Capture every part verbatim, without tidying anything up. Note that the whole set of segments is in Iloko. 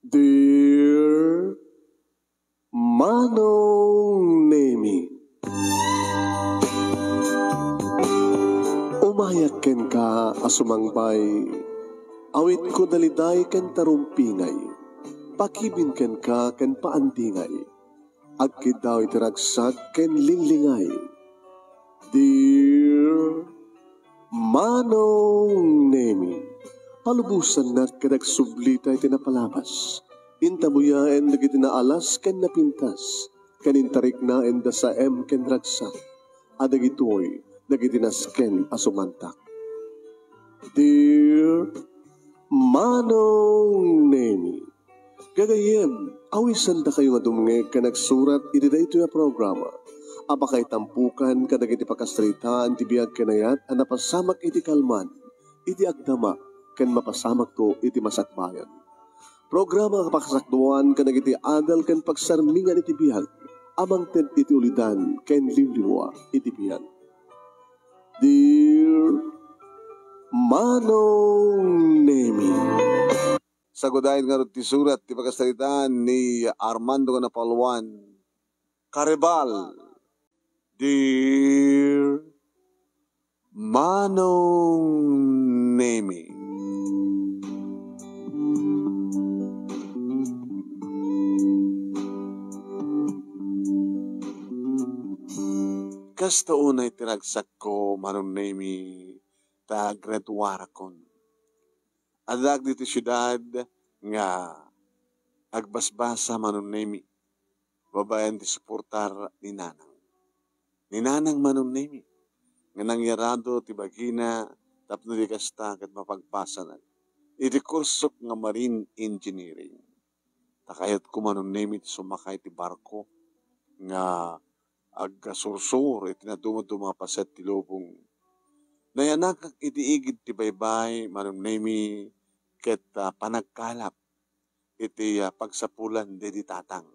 Dear Manong Nemi, umayak kenka a sumangbay, awitko daliday ken tarumpingay, pakibin kenka ken paandingay, agkiddaw iti ragsak ken linglingay. Dear Manong Nemi, palubosannak ket agsublita iti napalabas. Intabuyaen dagiti naalas ken napintas, ken intariknaen da saem ken ragsak, a dagitoy dagiti nasken a sumantak. Dear Manong Nemi, gagayyem, awisandakayo nga dumngeg ken agsurat iti daytoy a programa a pakaitampukan kadagiti pakasaritaan ti biag ken ayat a napasamak iti kalman, iti agdama, ken mapasamakto iti masakbayan. Programa a pakasakduan kadagiti adal ken pagsarmingan iti biag a mangted iti ulidan ken liwliwa iti biag. Dear Manong Nemi. Sagudayen ngarud ti surat ti pakasaritaan ni Armando nga napaluan. Karibal. Dear Manong Nemi. Kasta unay ti ragsakko, Manong Nemi, ta graduarakon. Addaak ditoy siudad nga agbasbasa, Manong Nemi, babaen ti suportar ni nanang. Ni nanang, Manong Nemi, nga nangyarado ti bagina tapno di kasta ket mapagbasanak iti kursok nga marine engineering. Ta kayatko, Manong Nemi, ti sumakay ti barko nga agsursur iti nadumduma a paset ti lubong. Nayanakak iti igid ti baybay, Manong Nemi, ket, ah, panagkalap iti, ah, pagsapulan daydi tatang.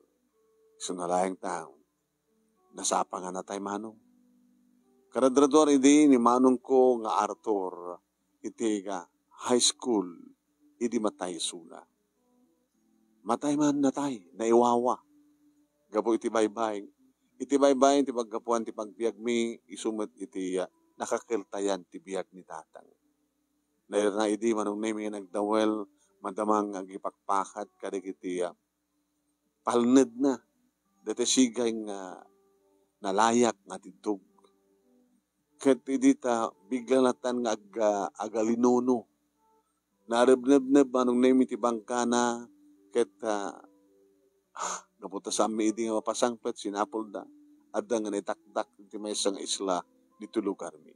Isuna laeng ta, nasapa nga natay manong. Karadraduar idi ni manongko nga Arthur iti, ah, high school idi matay isuna. Matay man, natay, naiwawa. Gapu iti baybay. Iti baybay ti paggapuan ti pagbiagmi, isu met iti, ah, nakakeltayan ti biag ni tatang. Nairna idi, Manong Nemi, nga nagdawel, madama nga agipakpakat kadagiti, ah, palnedna, daytoy sigay nga nalayak nga tiddog. Ket idi ta bigla latan nga ag-, agalinuno. Naribnebneb, Manong Nemi, ti bangkana, ket, ah, gapu ta saanmi idi nga mapasangpet, sinapulda, adda nga naitakdak iti maysa nga isla ditoy lugarmi.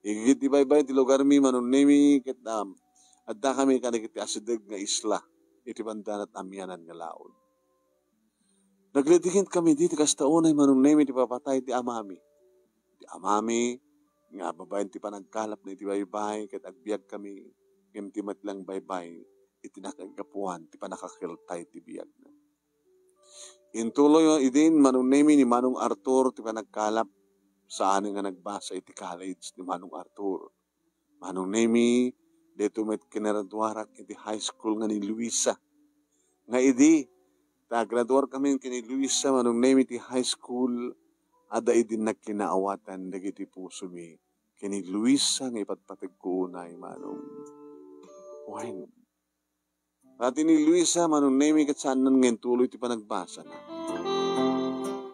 Igid ti baybay ti lugarmi, Manong Nemi, ket, um, addakami kadagiti asideg nga isla iti bandanat amianan nga laud. Nagladingit kami idi ti kasta unay, Manong Nemi, ti papatay ti amami. Ti amami nga babaen ti panagkalapna iti baybay ket agbiag kami, ngem ti met lang baybay iti nakagapuan ti pannakakeltay ti biagna. Intuloy idin, Manong Nemi, ni Manong Arthur ti panagkalap. Saan nga nagbasa iti college ni Manong Arthur. Manong Nemi, daytoy met kinaraduarak iti high school nga ni Luisa. Nga idi ta graduar kami ken ni Luisa, Manong Nemi, ti high school, adda idi nagkinaawatan dagiti pusomi ken ni Luisa nga ipatpategko unay, Manong. Wen, pati ni Luisa, Manong Nemi, ket saanna nga intuloy ti panagbasana.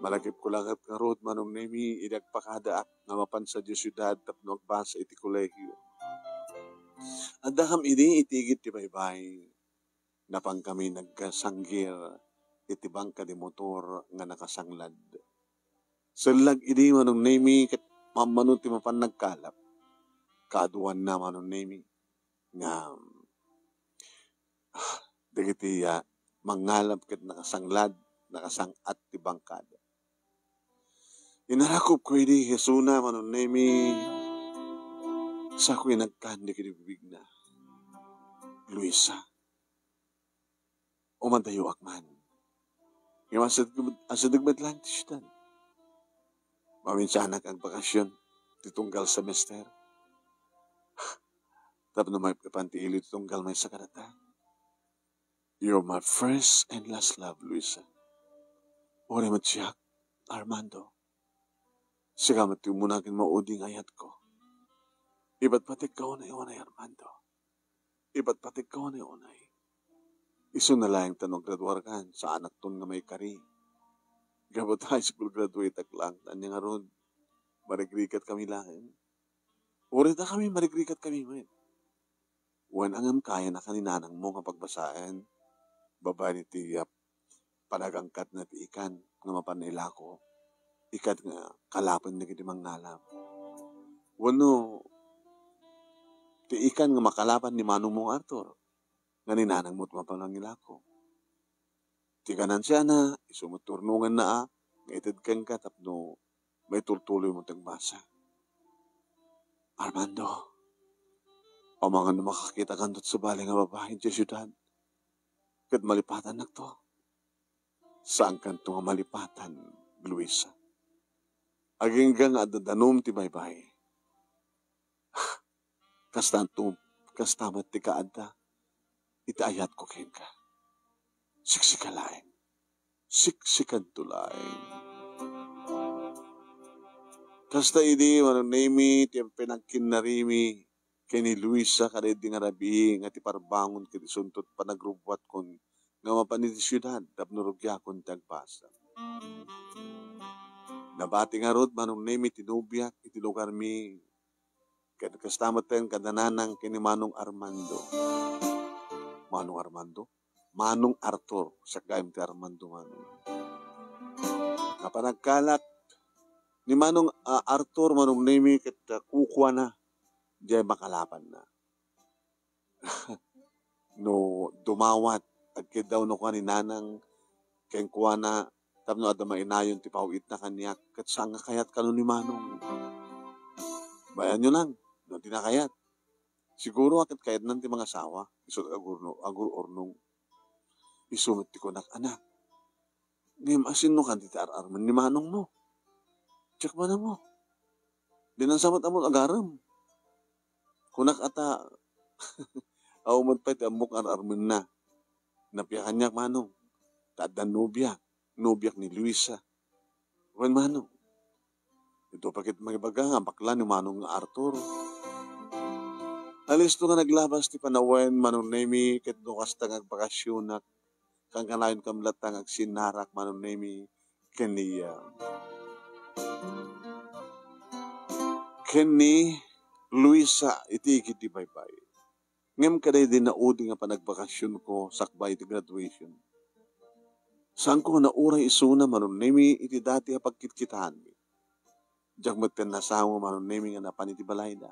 Malagipko la ket ngarud, Manong Nemi, idi agpakadaak nga mapan sadiay siudad tapno agbasa iti kolegio. Addakam idi iti igid ti baybay. Napankami nagsanggir iti bangka di motor nga nakasanglad. Sellag idi, Manong Nemi, ket mammano ti mapan nagkalap. Kaaduanna, Manong Nemi, nga, ah, dagiti, ah, mangngalap ket nakasanglad, nakasang-at ti bangkada. Inarakupko idi isuna, Manong Nemi, sako inagkan dagiti bibigna. Luisa, umadayoak man. Ngem asideg, asideg met laeng ti siudad. Maminsanak agbakasyon ti tunggal semester. Tapno maipan ti ili ti tunggal maysa kadata. You're my first and last love, Luisa. Uray met siak, Armando. Sika met ti umuna ken maudi nga ayatko. Ipatpategka unay-unay, Armando. Ipatpategka unay-unay. Isuna laeng ta no agraduarkan, saanakton nga maikari. Gapu ta high school graduate-ak laeng, ania ngarud, marigrigat kami laeng. Uray dakami, marigrigat kami met. Wen, ngem kayana ka ni nanangmo nga pagbasaen, babaen iti, ah, panagangkatna ti ikan nga mapan ilako, ikan nga kalapen dagiti mangngalam. Wenno, ti ikan nga makalapan ni manongmo nga Arthur, nga ni nanangmo ti mapan ilako. Ti kanansiana, isu met ti urnongenna a, nga ited kenka tapno maitultuloymo ti agbasa. Armando, amangan no makakitakanto ti sabali nga babai idiay siudad, ket malipatannakto. Saankanto nga malipatan, Luisa. Agingga nga adda danum ti baybay. Kastanto, kasta met ti kaadda iti ayatko kenka. Siksika laeng. Siksikanto laeng. Kasta idi, Manong Nemi, ti panagkinnarimi ken ni Luisa kadaydi nga rabii nga ti parbangon ket isunto ti panagrubbuatkon nga mapan iti siudad tapno rugiakon ti agbasa. Nabati ngarud, Manong Nemi, ti nobiak iti lugarmi, ket kasta met ti kada nanang ken ni Manong Armando. Manong Armando? Manong Arthur, siak gayam ti Armando, Manong. Napanagkalak ni Manong, ah, Arthur, Manong Nemi, ket, ah, kukuana, diay makalapanna. No dumawat, agkiddawna kua ni nanang kenkuana tapno adda mainayon ti paw-itna kaniak, ket saan nga kayat kano ni Manong. Bayanyo lang, no di na kayat. Siguro a ket kayatnan ti mangasawa, isu ti agurno-, agur-urnong. Isu met ti kunak, anak. Ngem asinno kan ti ar-armen ni manongmo? Diak man ammo. Dinan sa met ammok agarem. Kunak a ta, awan met pay ti ammok nga ar-armenna. Napia kaniak, manong. Ta addan nobiak. Nobiak ni Luisa. Wen, manong. Ito pa ket mangibaga nga bakla ni Manong nga Arthur. Alisto nga naglabas ti panawen, Manong Nemi, ket no kasta nga agbakasionak, kankanayon kam latta nga agsinnarak, Manong Nemi, ken ni, ah, ken ni Luisa iti igid ti baybay. Ngem kadaydi naudi nga panagbakasionko sakbay iti graduation, saanko nga nauray isuna, Manong Nemi, iti dati a pagkitkitaanmi. Diak met ken nasango, Manong Nemi, nga napan iti balayda.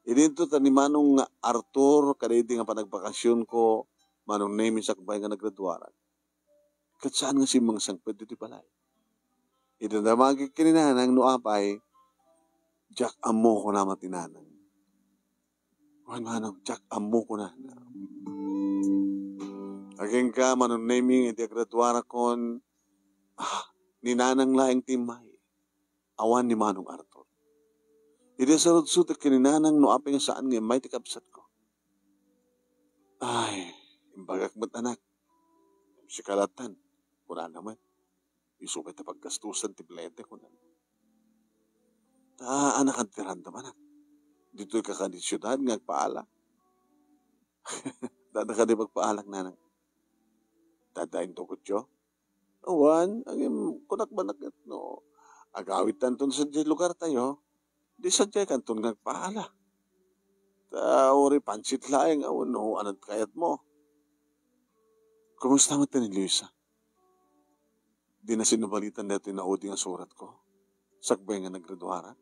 Idinto ta ni Manong nga Arthur kadaydi nga panagbakasionko, Manong Nemi, sakbay nga nagraduarak. Ket saan nga simmangsangpet iti balay. Idi damagek ken ni nanang no apay, diak ammo, kuna met ni nanang. Wen, manong, diak ammo, kunana. Agingga, Manong Nemi, nga idi agraduarakon, ah, ni nanang laeng ti immay. Awan ni Manong Arthur. Idi asarudsotek ken ni nanang no apay nga saan nga immay ti kabsatko. Ay, imbagak met, anak. Sika lattan, kunana met. Isu pay ta paggastusan ti bilete, kunana. Ta, anakan ti randam, anak. Ditoy ka kadi siudad nga agpaala. Dada kadi pagpaalak, nanang. Dada intukotyo? Awan, agim, kunak man ket no agawidtanton sadiay lugartayo, di sadiay kanton nga agpaala. Ta, uri pansit laeng, awan no, anat kayatmo. Kumusta met ni Luisa? Di na sinubalitan daytoy naudi nga suratko, sakbay nga nagraduarak.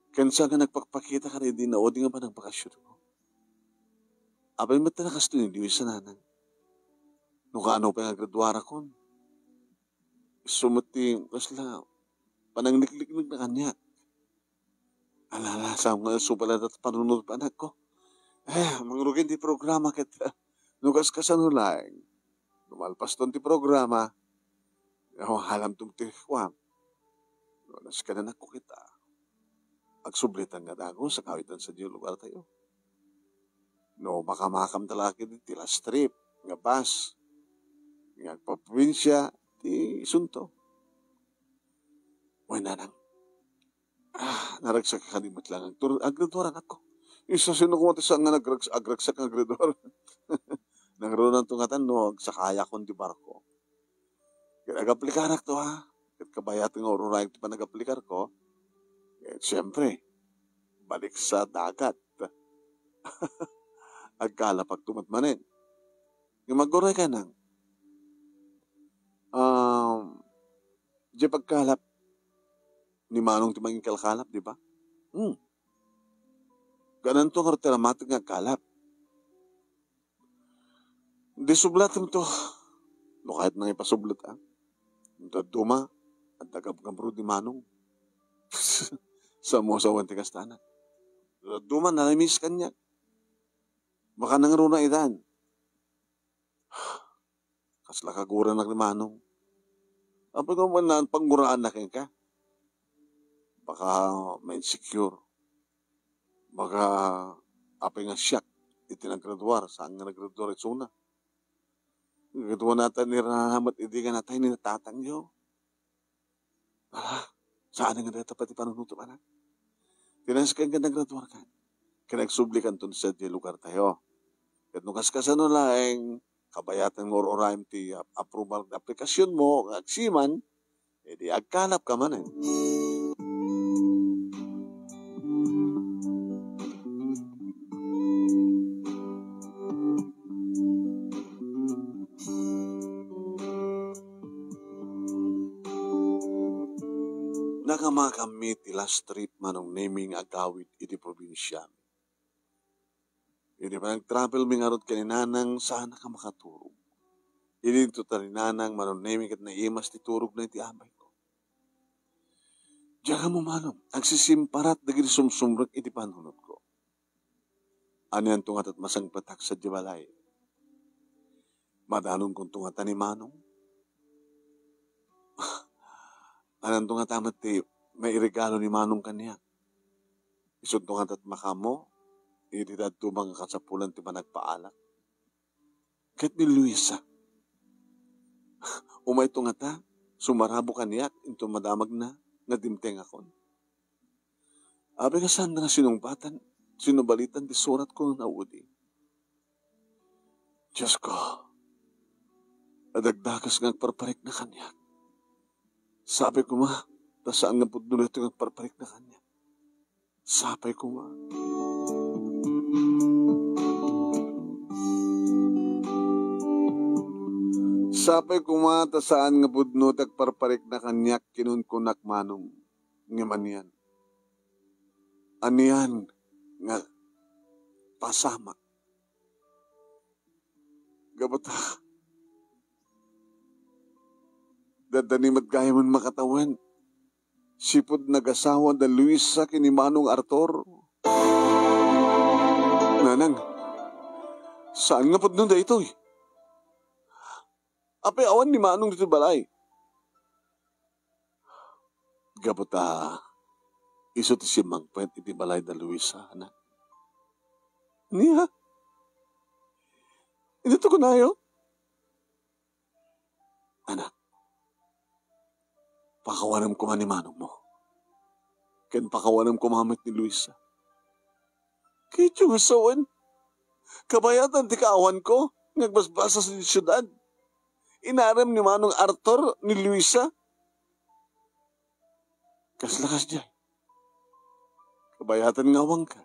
Ken saan nga nagpakpakita kadaydi naudi nga panagbakasionko. Apay met ta nakastoy ni Luisa, nanang. No kaano pay nga graduarakon. Isu met ti kasla pananglikliknekna kaniak. Ala, ala, saan nga isu pay latta ti panunot, anakko. Eh, mangrugi ti programa ket, ah, no kaskasano laeng. No malpaston ti programa, awahalamton ti kuam. No, nasken, anakko, ket, ah, agsublitan nga dagus, agawidtan sadiay lugartayo. No makamakam talaga iti last trip nga bus nga agpaprobinsia, ti isunto. Wen, nanang, ah, naragsak kadi met lang. Agtur-, aggraduar anakko. Isu, sino koma ti saan nga nagrags-, agragsak nga aggraduar? Nangrunanto ngatan no agsakayakon ti barko. Ket agaplikarakto, ha? Ket kabayatan nga ur-urayek ti panagaplikarko, ket siempre, balik sa dagat. Agkalapakto met manen. Ngem aguray ka nang, um, diay pagkalap ni Manong ti mangikalkalap, di ba? Hmm. Gananto nga ti ramateg nga agkalap. Di sublatem to. No kayat nang ipasublet, ah. Dadduma, adda gabgabro di Manong. Sa mo sawen ti kastana. Dadduma, nalamis kaniak. Baka nangruna itan. Kasla kaguranak ni Manong. Apay nga man naan panguraan na kenka? Baka ma-insecure. Baka apay nga siak iti naggraduar, saan nga naggraduar isuna. Naggraduar natan ni Rana met idi nga natay ni tatangyo. Ala, saan nga dayta pati panunutom, anak? Tinasken ken naggraduar kan. Ken agsublikanton sadiay lugar tayo. Ket no kaskasano laeng, kabayatan nga ur-urayem ti ap-, approval nga aplikasyon mo nga agsiman, idi agkalap ka manen. Nakamakammi ti last trip Manong Nemi nga agawid iti probinsiami. Idi panagtravelmi ngarud ken ni Nanang, saanak a makaturog. Idi dito ta ni Nanang, Manong Nemi ket naimas ti turogna iti abayko. Diak ammo, Manong, agsisimparat dagiti sumsumrek iti panunotko. Anianto nga tat masangpetak sadiay balay? Madanonkonto ngata ni Manong? Anianto ngata met ti mairegalo ni Manong kaniak? Isunto nga tat makaammo iti dadduma nga kasapulan ti panagpaalak. Ket ni Luisa, umayto ngata, sumarabo kaniak inton madamagna nga dimtengakon. Apay nga saan nga sinungbatan, sinubalitan ti suratko nga naudi? Diosko, adagdakas nga agparparikna kaniak. Sapay koma, ta saan nga pudno daytoy nga agparparikna kaniak. Sapay koma. Sapay koma, ta saan nga pudno ti agparparikna kaniak, kinunkunak Manong. Ngem anian? Anian nga pasamak? Gapu ta, dadani met gayamen makatawen, sipud nagasawa da Luisa ken ni Manong Arthur. Nanang, saan nga pudno daytoy? Apay awan ni Manong ditoy balay? Gapu ta, isu ti simmangpet iti balay da Luisa, anak. Ania? Ania ti kunayo? Anak, pakawanem koma ni Manongmo. Ken pakawanem koma met ni Luisa. Kayatyo nga sawen, kabayatan ti kaawanko nga agbasbasa sa siudad. Inarem ni Manong Arthur ni Luisa. Kasla kasdiay. Kabayatan nga awanka.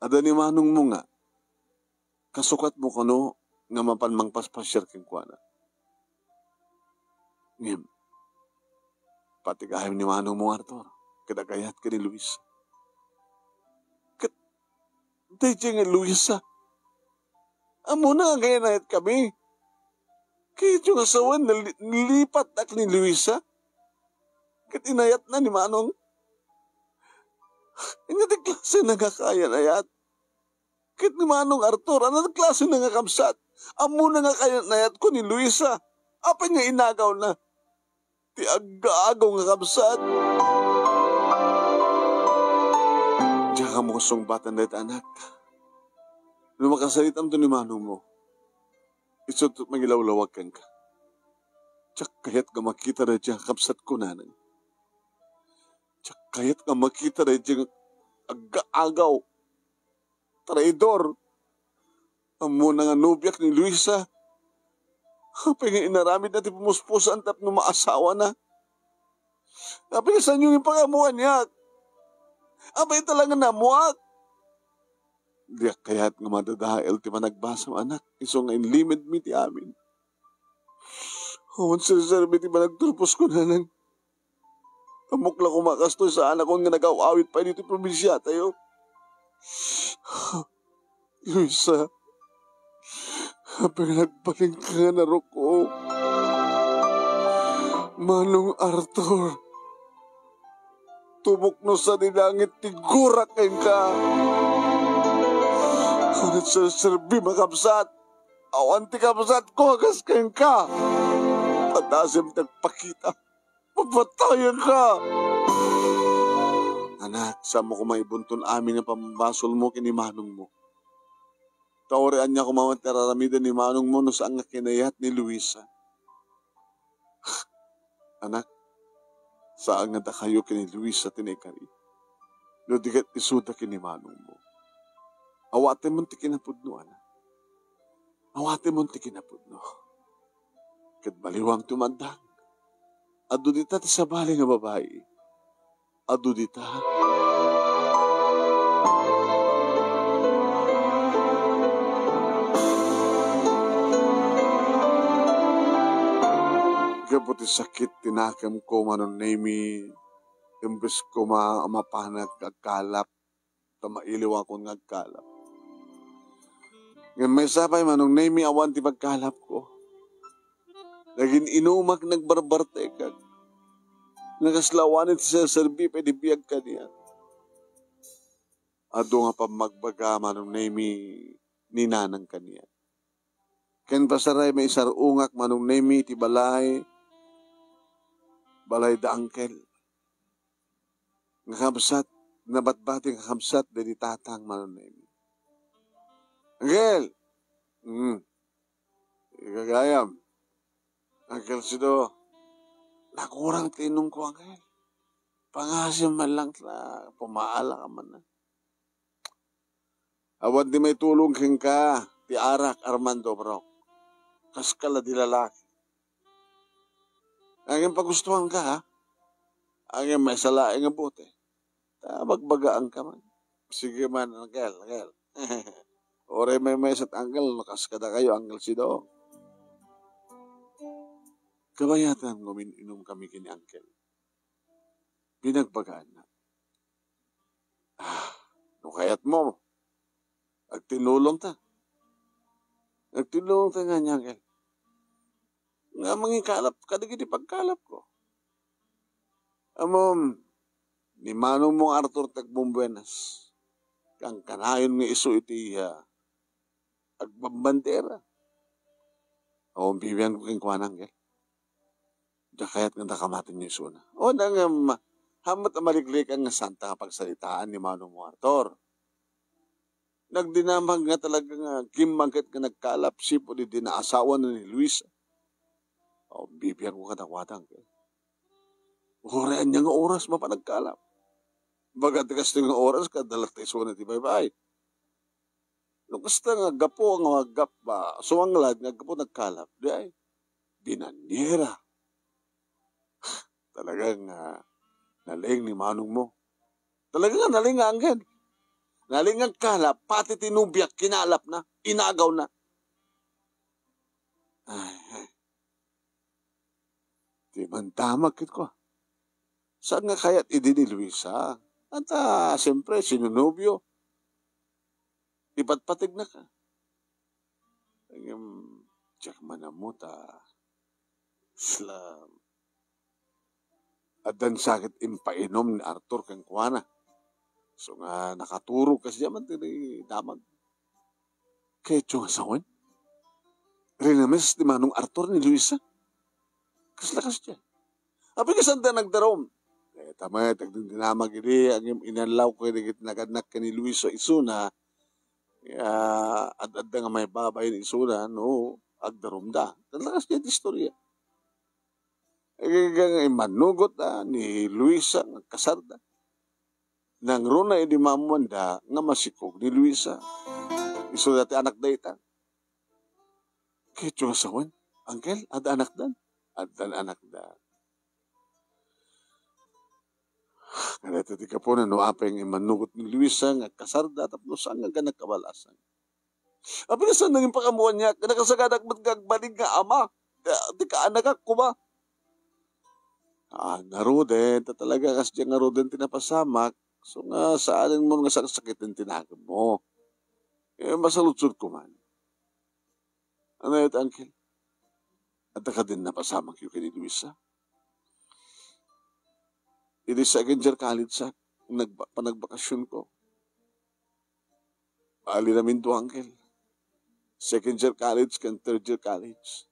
Adda ni Manongmo nga kasukatmo kano nga mapan mangpaspasiar kenkuana. Ngem, pati gayam ni Manongmo, Arthur, ket agayat ken ni Luisa. Ket daydiay nga Luisa, ammona nga aginayatkami. Kayatyo nga sawen, nali-, nalipatak ni Luisa. Ket inayatna ni Manong. Ania ti klase na nga kayan-ayat? Ket ni Manong Arthur, ania ti klase na nga kabsat? Ammona nga kayan-ayatko ni Luisa. Apay nga inagawna? Ti aggaagaw nga kabsat. Diak ammo sungbatan dayta, anak. No makasaritam to ni manongmo, isu ti mangilawlawag kenka. Diak kayat nga makita daydiay a kabsatko, nanang. Diak kayat nga makita daydiay nga aggaagaw, traidor. Ammona nga nobiak ni Luisa. Apay nga inaramidna ti pumuspusan tapno maasawana? Apay nga saanyo nga ipakaammo kaniak? Apay talaga nga ammoak? Diak kayat nga madadael ti panagbasam, anak, isu nga inlimedmi ti amin. Awan serserbi ti panagturposko, nanang. Ammok la koma kastoy saanakon nga nagaw-awit pay ditoy probinsiatayo. Luisa, apay nga nagbalinka nga narukok? Manong Arthur, tumuknosan ti langit ti gurak kenka. Awan serserbi a kabsat. Awan ti kabsatko a kas kenka. Padasem ti agpakita. Papatayenka! Anak, saanmo koma ibunton amin a pammabasolmo ken ni manongmo. Ta uray ania koma met ti ar-aramiden ni manongmo no saan nga kinayat ni Luisa. Anak, saan nga dakayo ken ni Luisa ti naikari, no di ket isuda ken ni manongmo. Awatemon ti kinapudno, anak. Awatemon ti kinapudno. Ket baliwam ti umaddang. Adu dita ti sabali nga babai. Adu dita. Gapu ti sakit ti nakemko, Manong Nemy, imbes koma a mapanak agkalap, ta mailiwakon nga agkalap. Ngem maysa pay, Manong Nemy, awan ti pagkalapko. Nagin-inumak, nagbarbartekak. Nga kasla awanen ti serserbi pay ti biag kaniak. Adu nga pammagbaga, Manong Nemy, ni nanang kaniak. Ken pasaray, maisar-ongak, Manong Nemy, ti balay, balay da Angkel. Nga kabsat, nabatbati nga kabsat daydi tatang, Manong Nemy. Angkel! Mm. Igagayam. Angkel Sido, nakurang ti inumko, Angkel. Pangasim man lang ta pumaala ka man. Awan ti maitulong kenka ti arak, Armando, bro. Kaska la di lalaki. Ngem pagustuanka, ha? Ngem maysa laeng a bote. Ta bagbagaanka man. Sige man, Angkel, Angkel. Uray maymaysa't Angkel, no kas kadakayo, Angkel Sido. Kabayatan nga umin-inumkami ken ni Angkel. Binagbagaanna. Ah, no kayatmo, agtinulongta. Agtinulongta nga ni Angkel. Nga mangikalap kadagiti pagkalapko. Ammom, ni manongmo nga Arthur ti agbumbuenas. Kankanayon nga isu iti, ah, agbambandera. O, bibiangko kenkuana, Angkel. Diak kayat nga dakamatenyo isuna. O, ngem, haanmo a maliklikan nga saanta nga pagsaritaan ni manongmo nga Arthur. Nagdinamag nga talaga nga kimmanget nga nagkalap sipud idi naasawana ni Luisa. O, bibiangko kadakuada, Angkel. Uray ania nga oras, mapan nagkalap. Baga ti kastoy nga oras, kaadda latta isuna ti baybay. No kasta nga aggapu nga aggap-, ah, sumanglad nga aggapu nagkalap, di ay, binaniera. Talagang, ah, nalaing ni manongmo. Talaga nga nalaing nga Angkel. Nalaing nga agkalap, pati ti nobiak, kinalapna, inagawna. Ay, ay. Ti mandamag ket kua. Saan nga kayat idi ni Luisa? Anta, siyempre, sinonobio. Ipatpategnaka. Ngem, diak man ammo ta, sla, addan sa ket impainom ni Arthur kenkuana. So nga nakaturog kasdiay man ti damag. Kayatyo nga sawen? Rinames ti manong Arthur ni Luisa? Kasla kasdiay. Apay nga saanda nagdarum? Ket met, agdindinamag idi, ngem inallawko kadagiti nagannak ken ni Luisa isuna, Ah, ad-adda nga maibabain isuna no agdarumda. Talagas diay istorya. Immannugotda ni Luisa nga agkasarda. Nangruna idi maammoanda nga masikog ni Luisa. Isuda ti anakda ita. Ket diyo nga sawen, Angkel, adda anakdan? Addan anakda. Kadayta ti gapuna no apay nga immannugot ni Luisa nga agkasarda tapno saan nga agganak kabal-asan. Apay nga saan nangin pakaammoanyak, nakasaganak met nga agbalin nga ama, ti, ti kaanakak koma. Ah, ngaruden, ta talaga kasdiay ngaruden ti napasamak, so nga saanen mo nga saksakiten ti nakemmo. Eh, masaludsodko man. Ania ita, Angkel? Adda kadin napasamakyo ken ni Luisa? Idi second year college-ak, nagba-, panagbakasionko. Bali, namin dua, Angkel. Second year college ken third year college.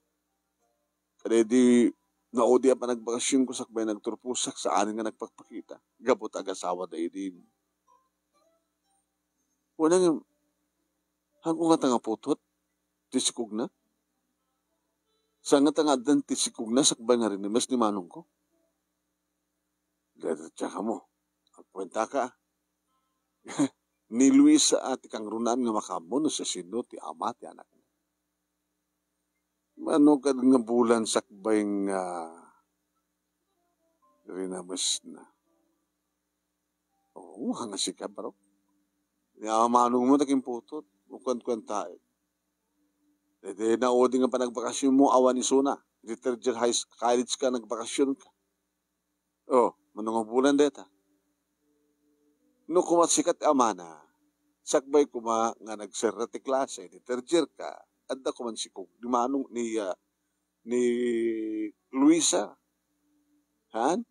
Kada idi naudi a panagbakasionko sakbay nagturposak, saanen nga nagpakpakita. Gapu ta agasawada idin. Wen, ngem, haanko ngata nga putot ti sikogna? Saan ngata nga addan ti sikogna sakbay nga rinimes ni manongko? Dayta ti kamo. Agkuentaka. Ni Luisa a ti kangrunaan nga makaammo no siasino ti ama ti anakna. Mano kad nga bulan sakbay nga rinamesna? Oo, nga sika, bro. Ni amanong mo, naging putot. Kuan-kuan tayo. Dede, naudi nga panagbakasion mo, awan isuna. Di third year high s-, college ka, nagbakasyon ka. Oh, mano nga bulan deta? No, kumat sikat amana, sakbay kuma nga nagserra ti klase, di third year ka, adda kuman sikog ni Manong, ni, ah, ni Luisa. Han?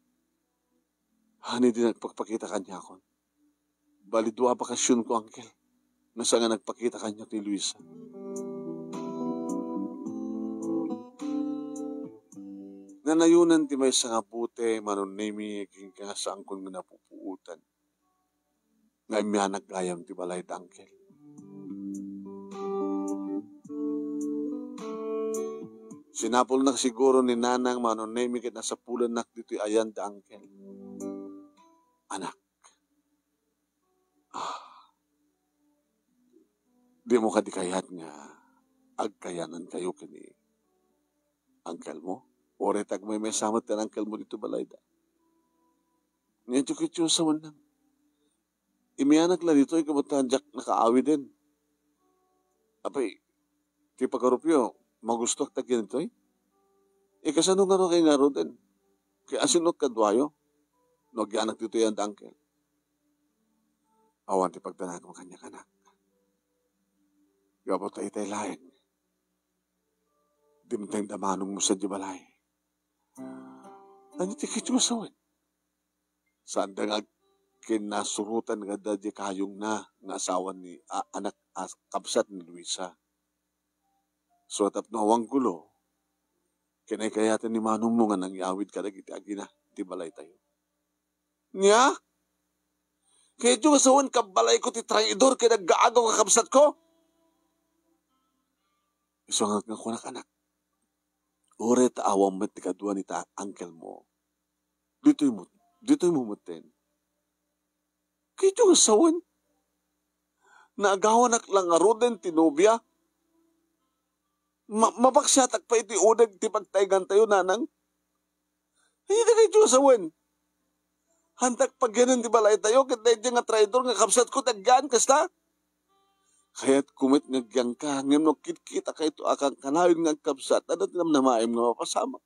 Han, idi nagpakpakita kaniakon. Bali, dua a bakasionko, Angkel. Nga saan nga nagpakita kaniak ni Luisa. Nanayonan ti maysa nga bote, Manong Nemi, agingga nga saankon nga napupuotan. Nga immianak gayam ti balay da, Angkel. Sinapulnak siguro ni Nanang, Manong Nemi, ket nasapulannak ditoy ayan da, Angkel. Anak. Ah. Dimo kadi kayat nga agkayanankayo ken ni uncle mo? Uray ta agmaymaysa met ti uncle mo ditoy balayda. Ngem ti kutiosa wenno. Immianak la ditoy ket diak nakaawiden. Apay, ti pagarupyo, magustoak ti agyan ditoy? Ikasano ngata kay ngaruden? Kay asino kaduayo? No agyanak ditoy a uncle. Awan ti pagdanagmo kaniak, anak. Gapu ta itay laeng, dimteng da manong mo sadiay balay. Ania ti kutiosa wen? Saanda nga agkinnasurotan nga adda diay kayongna nga asawa ni, a, anak a kabsat ni Luisa. So, tapno awan gulo, kinaykayaten ni manong mo nga nangyawid kadagiti agina ti balaytayo. Nia? Kayatyo nga sawen, kabbalayko ti traidor ken aggaagaw nga kabsatko? Isu nga kunak, anak, uray ta awan met ti kadua ni ta uncle mo, ditoy mo, ditoy mo metten. Kayatyo nga sawen, naagawanak la ngaruden ti nobia. Ma-, mapaksiatak pay iti uneg ti pagtaygantayo, nanang. Ay, dagayto a sawen. Handak pagyanen ti balaytayo, ket daydiay nga traidor nga kabsatko ti agyan, kasta? Kayatko met nga agyanka, ngem no kitkitakayto a kankanayon nga agkabsat, adda ti namnamaem nga mapasamak.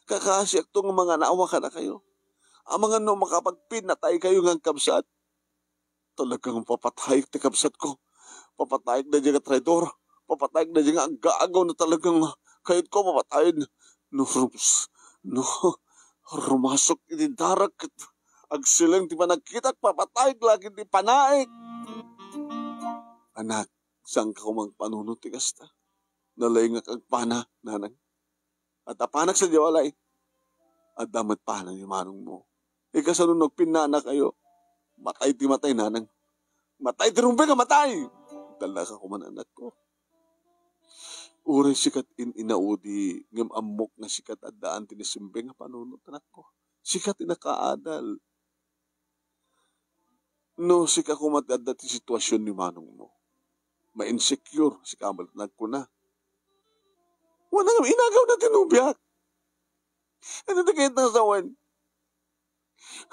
Kakasiakto nga manganawa kadakayo. Amangan no makapagpinnataykayo nga agkabsat. Talagang papatayek ti kabsatko. Papatayek daydiay nga traidor. Papatayek daydiay nga aggaagaw no talagang kayatko a papatayen. No rums-, no rumasok iti darak ket agsileng ti panagkitak, papatayek la ket ti panaek. Anak, saanka koma agpanunot ti kasta. Nalaingak agpana, nanang. Adda panak sadiay balay. Adda met pana ni manong mo. Ikasano no agpinnanakayo? Matay ti matay, nanang. Matay ti rumbeng a matay! Talnaka koman, anakko. Uray sika ti in-inaudi, ngem ammok nga sika ti addaan ti nasimbeng nga panunot, anakko. Sika ti nakaadal. No sika koma ti adda ti situasion ni manongmo, ma-insecure sika met nga agkuna, "Wen, ngem inagawna ti nobiak. Ania ti kayatna a sawen?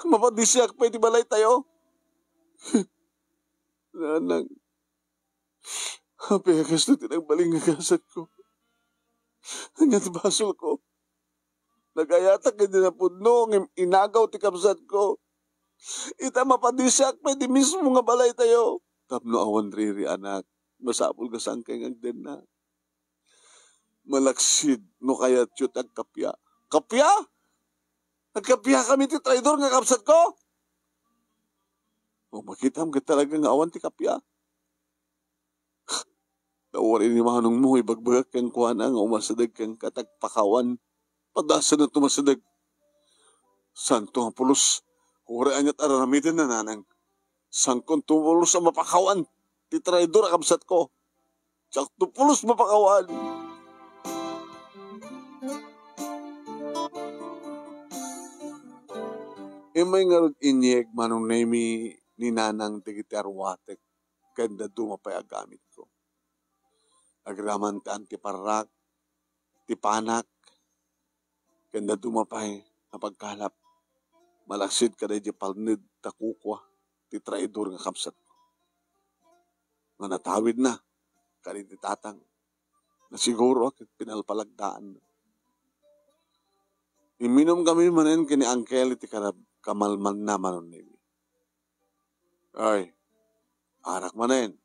Mapadisiak pay ti balaytayo?" Nanang, apay a kastoy ti nagbalin nga gasatko? Ania ti basolko? Nagayatak iti napudno, ngem inagaw ti kabsatko. Ita, mapadisiak pay ti mismo nga balaytayo. Tapno awan riri, anak, masapul nga saankay nga agdenna. Malaksid no kayatyo ti agkappia. Kappia? Agkappiakami ti traidor nga kabsatko? O, makitam ket talaga nga awan ti kappia. Ta uray ni manongmo, ibagbagak kenkuana nga umasideg kenka ti agpakawan. Padasenna ti umasideg. Santo nga pulos. Uray aniat a raramidenna, nanang. Saanko ti pulos a mapakawan ti traidor a kabsatko. Diak ti pulos mapakawan. Immay ngarud inyeg, Manong Nemi, ni nanang dagiti aruatek ken dadduma pay a gamitko. Agraman ti antiparrak, ti panak, ken dadduma pay a pagkalap, malaksid kadaydi palned ta kukua ti traidor nga kabsatko. Nga natawidna kadaydi tatang, nga siguro a ket pinalpalagdaanna. Imminumkami manen ken ni Angkel iti karab-, kamalmanna, Manong Nemi. Ay, arak manen.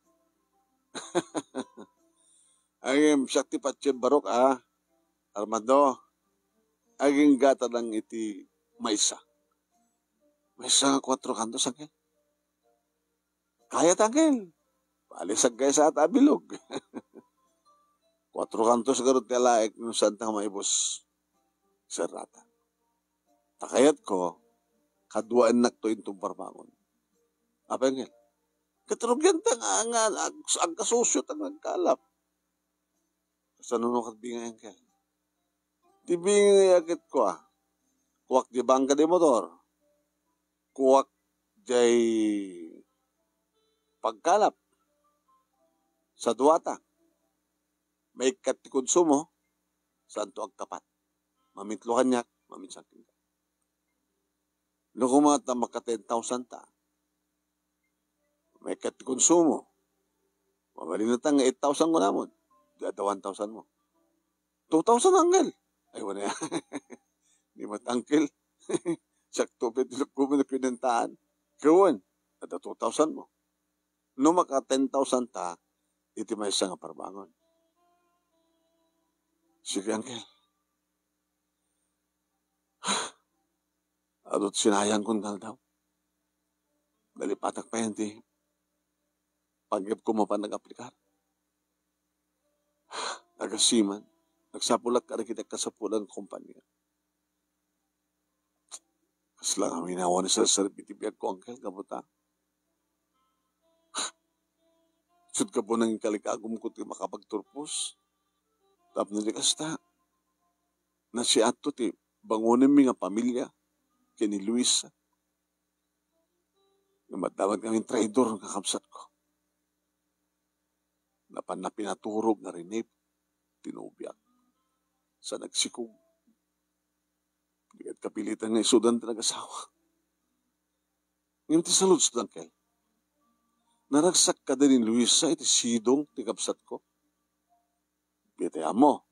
Ngem siak ti patien barok a, Armando. Agingga ta lang iti maysa. Maysa nga kuatro kantos, Angkel. Kayat, Angkel. Bale, sagkaysa ta a bilog. Kuatro kantos garud ti alaek no saanta nga maibus. Serrata. Ta kayatko, kaduaennakto inton parbangon. Apay, Angkel? Ket rugianta nga, nga ag-, agkasusiota nga agkalap. Kasano no ket bingay, Angkel? Ti bingay a ket kua, kuak di bangka di motor. Kuak jay pagkalap. Sa duata, maikkat ti konsumo, saanto agkapat. Mamitlo kaniak, maminsan kenka. No koma ta maka ten thousand ta, maikkat ti konsumo, mabalinna ta nga eight thousand kunamon, di adda one thousand mo. Two thousand, Angkel. Ay, wala. Ni mat, Angkel. Sakto pay ti lukkuben a pinantaan. Kawan, adda two thousand mo. No maka ten thousand ta, iti maysa nga parbangon. Sige, Angkel. Adu ti sinayangko nga aldaw. Nalipatak pay ti panggepko mapan nag-aplikar. Agasiman, nagsapulak kadagiti kasapulan nga kompania. Kasla ngamin a awan a serserbi ti biagko, Angkel, gapu ta. Sut gapu nang inkalikagumko ti makapagturpos. Tapno di kasta, nasiatto ti bangonenmi nga pamilia ken ni Luisa. Nga maddaman ngamin traidor nga kabsatko. Napanna pinaturog nga Rene ti nobiak. Sa nagsikog. Di ket kapilitan nga isudan ti nagasawa. Ngem ti saludsod, Angkel, naragsak kadi ni Luisa iti sidong ti kabsatko? Bitay ammo.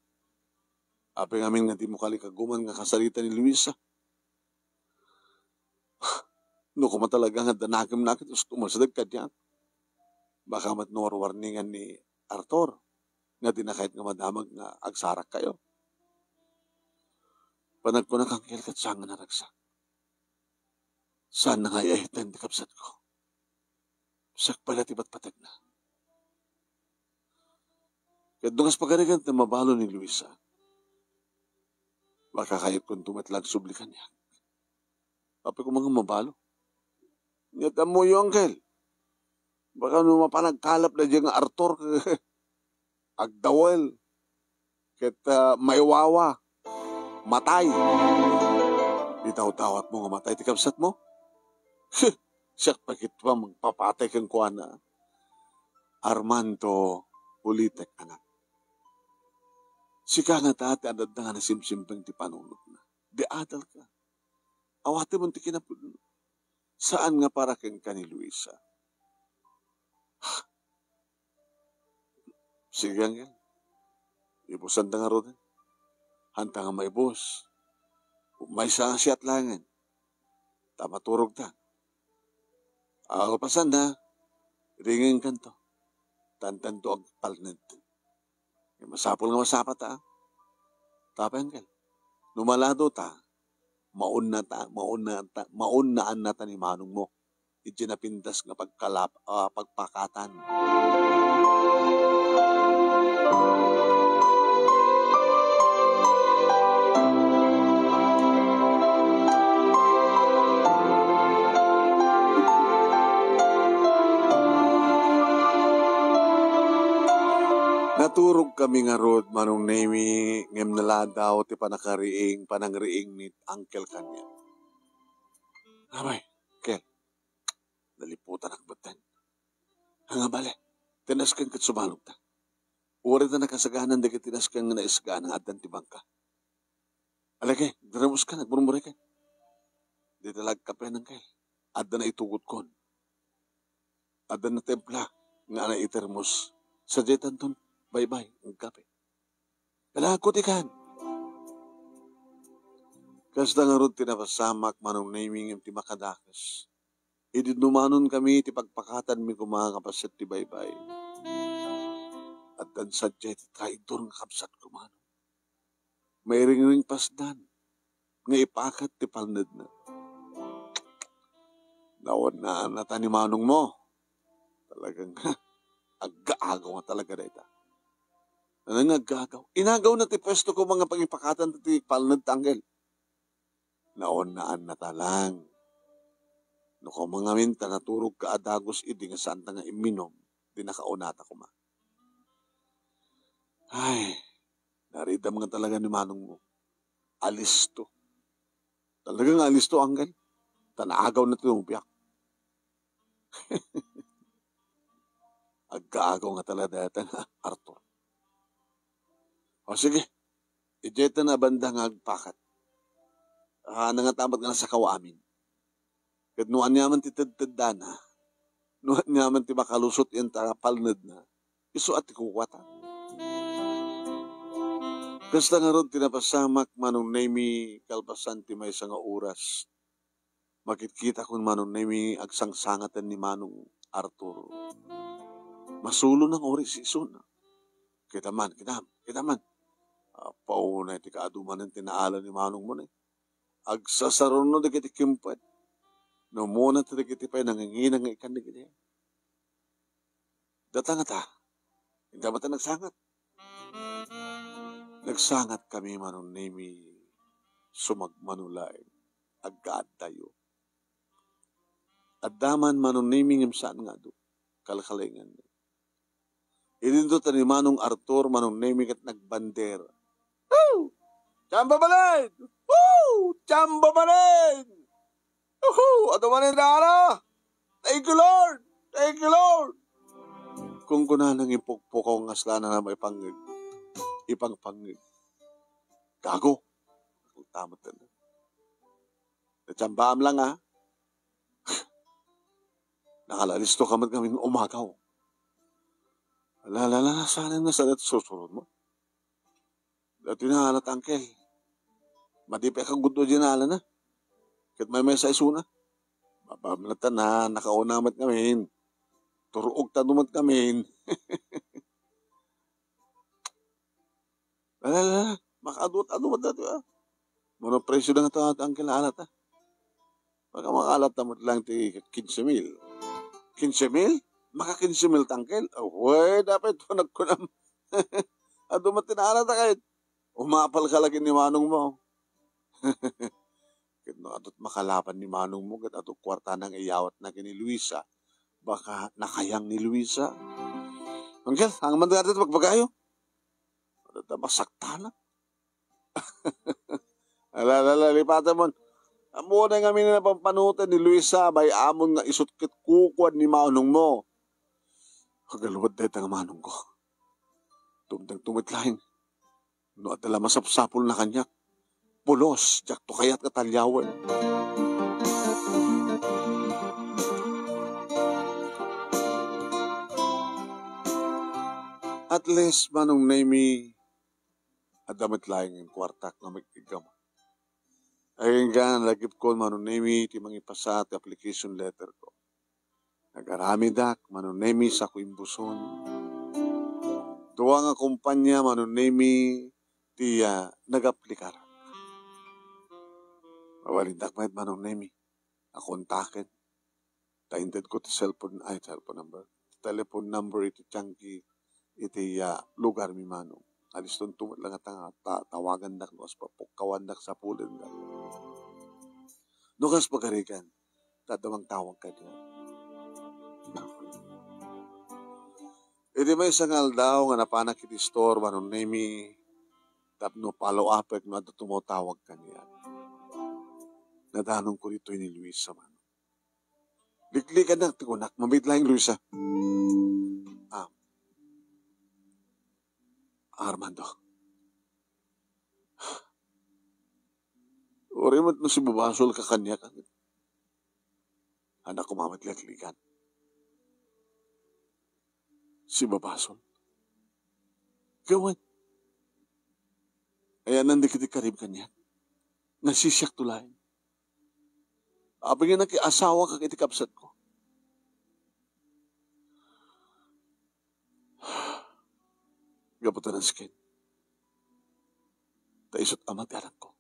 Apay ngamin nga dimo kalikaguman nga kasarita ni Luisa? No koma talaga nga adda nakemna ket usto umasideg kaniak. Baka met no warwarningan ni Arthur nga dina kayat nga madamag nga agsarakkayo. Panagkunak, Angkel, ket saan nga naragsak. Saan nga ay-ayten ti kabsatko. Sakbay la ti patpategna. Ket no kas pagarigan ti mabalo ni Luisa, makakayatkonto met la agsubli kaniak. Apay koma nga mabalo? Ket ammoyo, Angkel. Baka no mapan agkalap daydiay nga Arthur, agdawel, ket, ah, maiwawa, matay. Idawdawatmo nga matay ti kabsatmo? Siak pay ket magpapatay kenkuana. Armando, ulitek, anak. Sika ngata ti adda nga nasimsimpeng ti panunotna. Di adalka. Awatem ti kinapudno. Saan nga para kenka ni Luisa. Sige, Angel. Ibusanta ngaruden. Hanta nga maibus. Maysa nga siat laengen. Ta maturogta. Kalpasanna, ringenkanto. Tantanto agpalned. Masapul nga masapata, a. Tapay, Angel. No malado ta, maunna ta, maunna ta, maunnaanna ta ni manongmo. Iti napintas nga pagkalap-, ah, pagpakatan. Naturogkami ngarud, Manong Nemi, ngem naladaw ti panakariing, panangriing ni Uncle kaniak. Abay, Kel, naliputanak metten. Nga bale, ti nasken ket sumalogta. Uray ta nakasaganan dagiti nasken nga naisagana nga addan ti bangka. Alagey, agdaremuskan, agmurmurikan. Dita la agkape, Uncle. Adda naitugotkon. Adda natempla nga naitermos. Sadiay tanton baybay, agkape. Ala, kutikan. Kasta ngarud ti napasamak, Manong Nemi, ngem ti makadakes. Idi dumanonkami ti pagpakatanmi koma nga paset ti baybay. Addan sadiay ti traidor nga kabsatko, Manong. Mairingringpasdan nga ipakat ti palnedna. Naunnaanna ta ni manongmo. Talagang aggaagaw nga talaga dayta. Ano nga aggaagaw? Inagawna ti puesto ko nga pangipakatan ti palned ta, Uncle. Naunnaanna ta lang. No koma ngamin ta naturogka a dagus idi nga saanta nga imminom, di nakaunata koma. Ay, naridam nga talaga ni manongmo. Alisto. Talaga nga alisto, Uncle. Ta naagawna ti nobiak. Aggaagaw nga talaga dayta, Arthur. O sige, idiay ta nga banda nga agpakat. Ah, nangatamat nga nasakaw amin. Ket no aniaman ti tedteddana, no aniaman ti makalusot iti palnedna, isu a ti kukuata. Kasta ngarud ti napasamak, Manong Nemi, kalpasan ti maysa nga oras. Makitkitakon, Manong Nemi, agsangsangaten ni Manong Arthur. Masulo nang uri si isuna. Kita man, kita, kita man. Apaw, na iti kaadumanen ti naala ni manongmo, ne. Agsasaruno dagiti kimpet. No umuna ti dagiti pay nanginginang nga ikan dagiti. Data ngata, inda met a nagsangat. Nagsangatkami, Manong Nemi, sumagmamano laeng, aggaaddayo. Adda man, Manong Nemi, ngem saan nga adu, kalkalengen. Idinto ta ni Manong Arthur, Manong Nemi, ket nagbander. Woo! Chamba balin! Woo! Chamba balin! Woohoo! Adu manen dara! Thank you, Lord! Thank you, Lord! Kunkunana nga ipukpukaw nga aslana na maipangngeg. Ipangpangngeg. Gago! Tamot na. Natsambaam lang, ah. Nakalalisto ka met ngamin umagaw. Ala, ala, ala, saan nga sadat susurot mo? Dati na alat, Uncle. Madi pay kagudlo di naalana. Ket maymaysa isuna. Mabamlatan na, nakauna met ngamin. Turuog ta dumat ngamin. Ala, ala, ala. Makaadut-adu met dati, ah. Mano presyo na nga ta, Uncle, alat, ah. Baka makaalat ta met lang ti kinse mil. Kinse mil? Maka kinse mil ta, Uncle? Awe, dapat ito nagkunam. Adu met ti naalata ket umapal ka lagi ni manong mo. Ket no adut makalaban ni manong mo, ket adu kuarta nang iyawat na ken ni Luisa. baka nakayang ni Luisa. Angkel, haan man dayta ti pagbagayo. Adda masaktanak. Ala, ala, ala, lipatem. Ammoda ngamin a napampanoten ni Luisa, bay-amon nga isut' ket kukuan ni manongmo. Agalwed dayta nga manongko. Tumtengto met laeng. No adda la masapsapulna kaniak, pulos, diakto kayat nga taliawen. At least, Manong Nemy, adda met laeng nga kuartak nga makigama. Agingga, nalagipkon, Manong Nemy, ti mangipasa ti application letter ko. Nagaramidek, Manong Nemy, sa Quimbuson. Dua nga kompania, Manong Nemy, ti, ah, nagaplikarak. Mabalindak met, Manong Nemy, a kontaken. Ta intedko ti cellphone, ay, cellphone number. Telephone number iti tiangki iti, ah, lugarmi, Manong. Alistonto met laeng ta, ta, tawagandak no kas pupukkawandak, sapulendak. No kas pagarigan, ta adda mangtawag kaniak. Iti maysa nga aldaw nga napanak iti store, Manong Nemy, tapno follow up-ek no adda tumawtawag kaniak. Nadanonko ditoy ni Luisa, Manong. Liklikannak ti kunak, mabit laeng, Luisa. Ah. Armando. Uray met no sibabasolka kaniak, anakko, mamatliklikan. Sibabasol. Gawen. Ayanna dagiti karib kaniak. Nasisiakto laeng. Apay nga nakiasawaka iti kabsatko? Gapu ta nasken. Ta isut' ama ti anakko.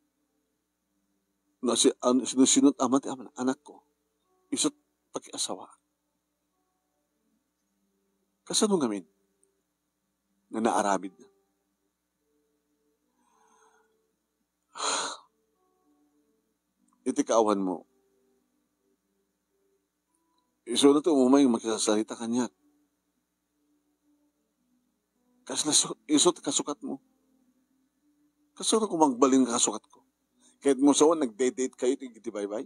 No si-, an-, sino-sino't ama ti ama-, anakko, isut' pakiasawaan. Kasano ngamin nga naaramidna? Iti kaawanmo, isuna ti umay nga makisarsarita kaniak. Kasla su-, isu ti kasukatmo. Kasano koma agbalin nga kasukatko? Ket mo sawen, nagdate-date kayo iti, iti baybay?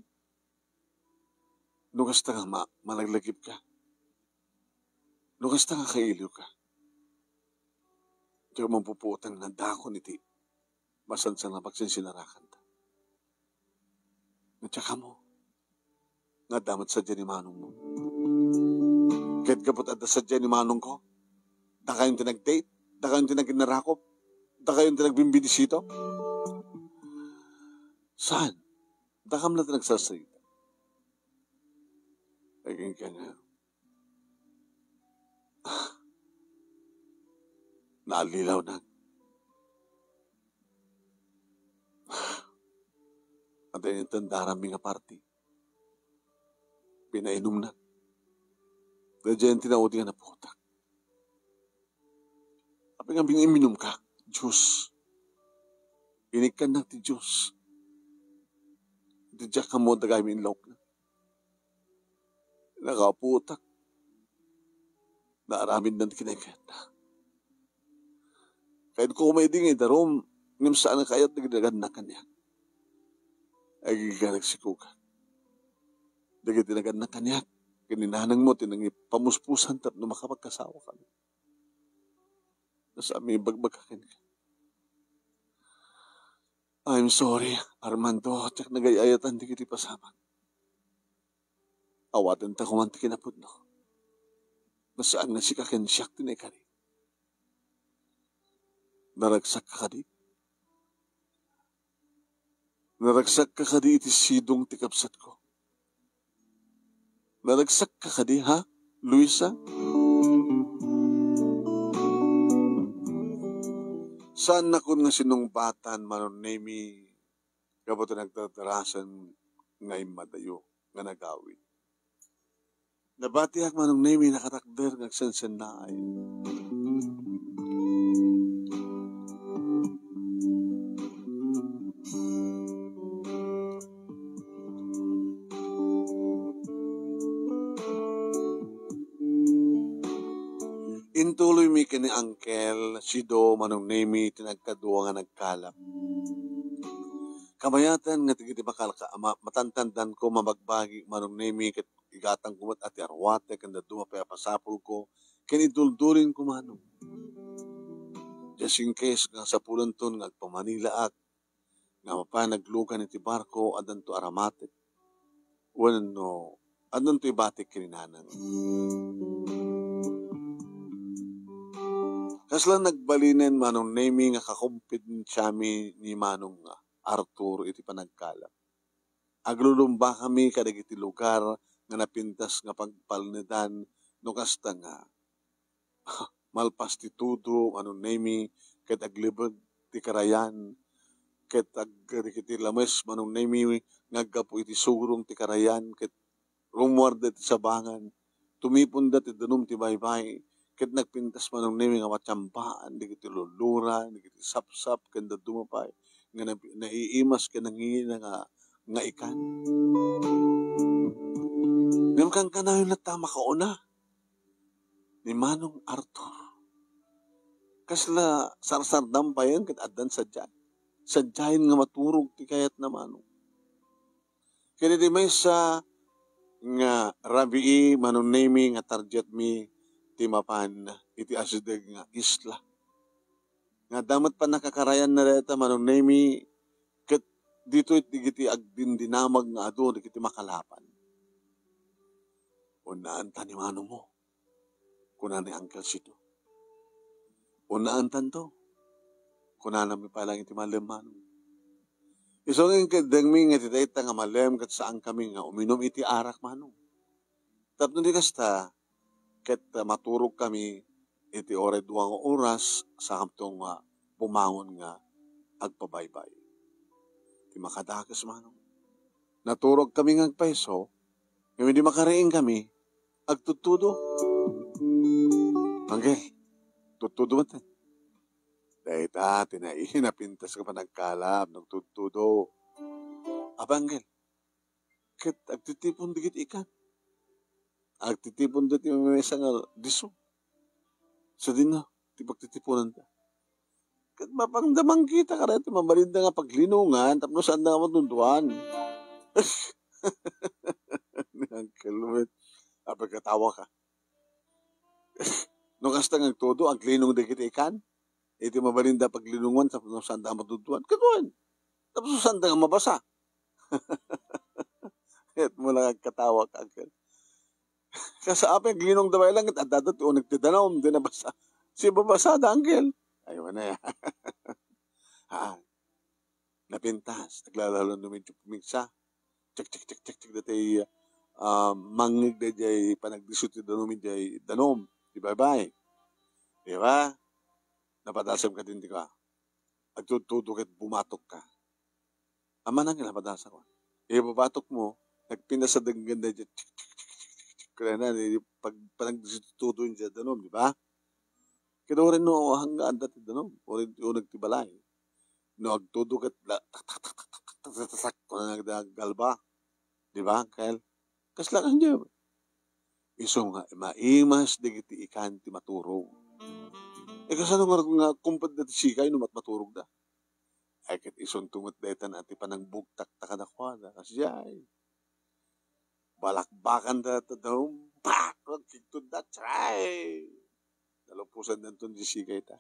No kasta nga ma-, malaglagipka. No kasta nga kailiwka. Diak mapupuotan nga dakon iti masansan nga pagsinsinarakanta. Nga diak ammo nga adda met sadiay ni manongmo. Ket gapu ta adda sadiay ni manongko, dakayon ti nag-date, dakayon ti naginarakop, dakayon ti nagbimbidisito. Saan? Dakam la ti nagsarsarita. Agingga nga, naallilaw na. Adda intandaranmi nga party. Pinainumna. Daydiay ti naudi nga naputak. Apay nga pinainumka? Juice. Inikkannak ti juice. Iti diak ammo dagaymi inlawpna. Nakaputak. Naaramidna ti kinakayatna. Kayatko koma idi nga idarum, ngem saan nga kayat dagiti nagannak kaniak. Agingga, nagsikuka. Dagiti nagannak kaniak, ken ni nanangmo ti nangipamuspusan tapno makapagkasawa kami. Saan mi ibagbagak kenka. I'm sorry, Armando, diak nagay-ayatan dagiti pasamak. Awaten ta koma ti kinapudno. Saan nga sika ken siak ti naikari. Naragsakka kadi? Naragsakka kadi iti sidong ti kabsatko? Naragsakka kadi, ha, Luisa? Saannakon nga sinungbatan, Manong Nemy, gapu ta nagdardarasen nga immadayo nga nagawid. Nabatiak, Manong Nemy, nakatakder nga agsensennaay. Tuloymi ken ni Uncle Sido, Manong Nemi, ti nagkadua nga nagkalap. Kamayaten nga dagiti bakal ka ama, matantandanko mabagbagi, Manong Nemi, ket igatangko met a ti arwatek ken dadduma pay a pasapulko ken iduldulinko, Manong. Just in case nga sapulenton nga agpamanilaak, nga mapan naglugan iti barko, addanto aramatek. Wenno, addanto ibatik ken ni Nanang. Kasla nagbalinen, Manong Nemi, nga kakompetensiami ni Manong Arthur iti panagkalap. Aglulumbakami kadagiti lugar nga napintas nga pagpalnedan no kasta nga malpas ti tudo, Manong Nemi, ket aglibeg ti karayan, ket ag-, dagiti lames, Manong Nemi, nga aggapu iti surong ti karayan, ket rummuarda iti sabangan, tumiponda ti danum ti baybay, ket nagpintas, Manong Nemi, nga matiambaan dagiti lullura, dagiti sapsap, ken dadduma pay nga na-, naiimas ken nangina nga, nga ikan. Ngem kankanayon latta makauna ni Manong Arthur. Kasla sarsardam payen ket addan sadiay. Sadiayen nga maturog ti kayatna, Manong. Ket iti maysa nga rabii, Manong Nemi, nga targetmi ti mapan iti asideg nga isla. Nga adda met pannakakarayanna dayta, Manong Nemi, ket ditoy dagiti agdindinamag nga adu dagiti makalapan. Unnaanta ni Manongmo, kuna ni Uncle Sito. Unnaantanto, kunanami pay laeng iti malem-manong. Isu nga inkeddengmi nga iti dayta nga malem ket saankami nga uminum iti arak, Manong. Tapno di kasta, ket, ah, maturogkami iti uray dua nga oras, saanto nga bumangon nga agpabaybay. Ti makadakes, Manong. Naturogkami nga agpayso, ngem idi makariingkami, agtudtudo. Anggel, tudtudo met. Dayta ti nai-, napintas nga panagkalap, nagtudtudo. Aba, Anggel, ket agtitipon dagiti ikan. Agtitipon dagiti maysa nga disso. Sadino ti pagtitiponanda. Ket mapanda mangkita kadayta, mabalinda nga paglinongan tapno saanda nga matudtuan. Ni Uncle Wet, apay katawa ka. No kasta nga agtudo, aglinong dagiti ikan. Iti mabalinda paglinongan tapno saanda matudtuan. Ket wen, tapno saanda nga mabasa. Ket mo lang agkatawa ka, Uncle. Kas apay aglinongda pay lang, ket adda ti uneg ti danum, di nabasa. Sibabasada, Uncle. Ay, wala ya. Ha? Napintas, naglalalo no medyo pumigsa. Tik, tik, tik, tik, tik, dati, ah, mangngeg daydiay panagdisso ti danum, daydiay danum, ti baybay. Di ba? Napadasem ka din, di ka? Agtudtudo ket bumatok ka. Amanang nga napadasa ko. Ibabatok mo, nagpintas a denggen daydiay, tik, tik, tik, tik, tik, kaya na, di, pag, panagdisso ti tudo, daydiay danum, di ba? Ket uray no, hangga adda ti danum, uray ti uneg ti balay. No agtudo ket la, tak, tak, tak, kuna nagda galba. Di ba, Kel? Kasla nga, di ba? Isu nga, maimas dagiti ikan ti maturog. E, kasano nga, nga kumpet dati sikay no mat-, maturogda? Ay, ket isunto met dayta na ti panangbugtak ta kadakuada. Kasdiay. Balakbakan da ta dum. Pak! Agkigtod da. Tray! Nalupusan danton di sikay ta.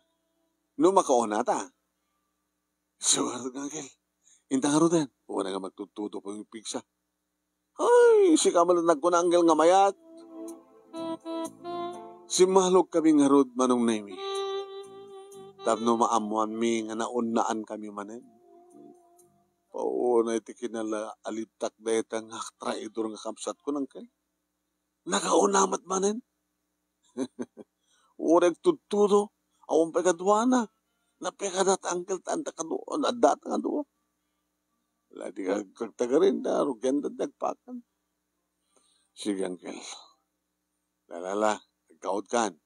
No makauna ta. Sugar nga, Kel. Inta nga ruden. Una nga magtudtudo pay pigsa. Ay, sika met nagkuna, Anggel, nga mayat. Simmalog kami ngarud, Manong Nemi. Tapno maammoanmi nga naunnaan kami manen. Pauna iti kinala-, alibtak dayta nga traidor nga kabsatko, Uncle. Nakauna met manen. Uray agtudtudo, awan pay kaduana. Napay kadat, Uncle, ta adda kadu-, adda ta kadua. Wala, di ka agtagarin, ta rugian da ti agpakan. Sige, Uncle. Lalala, agkaudkan.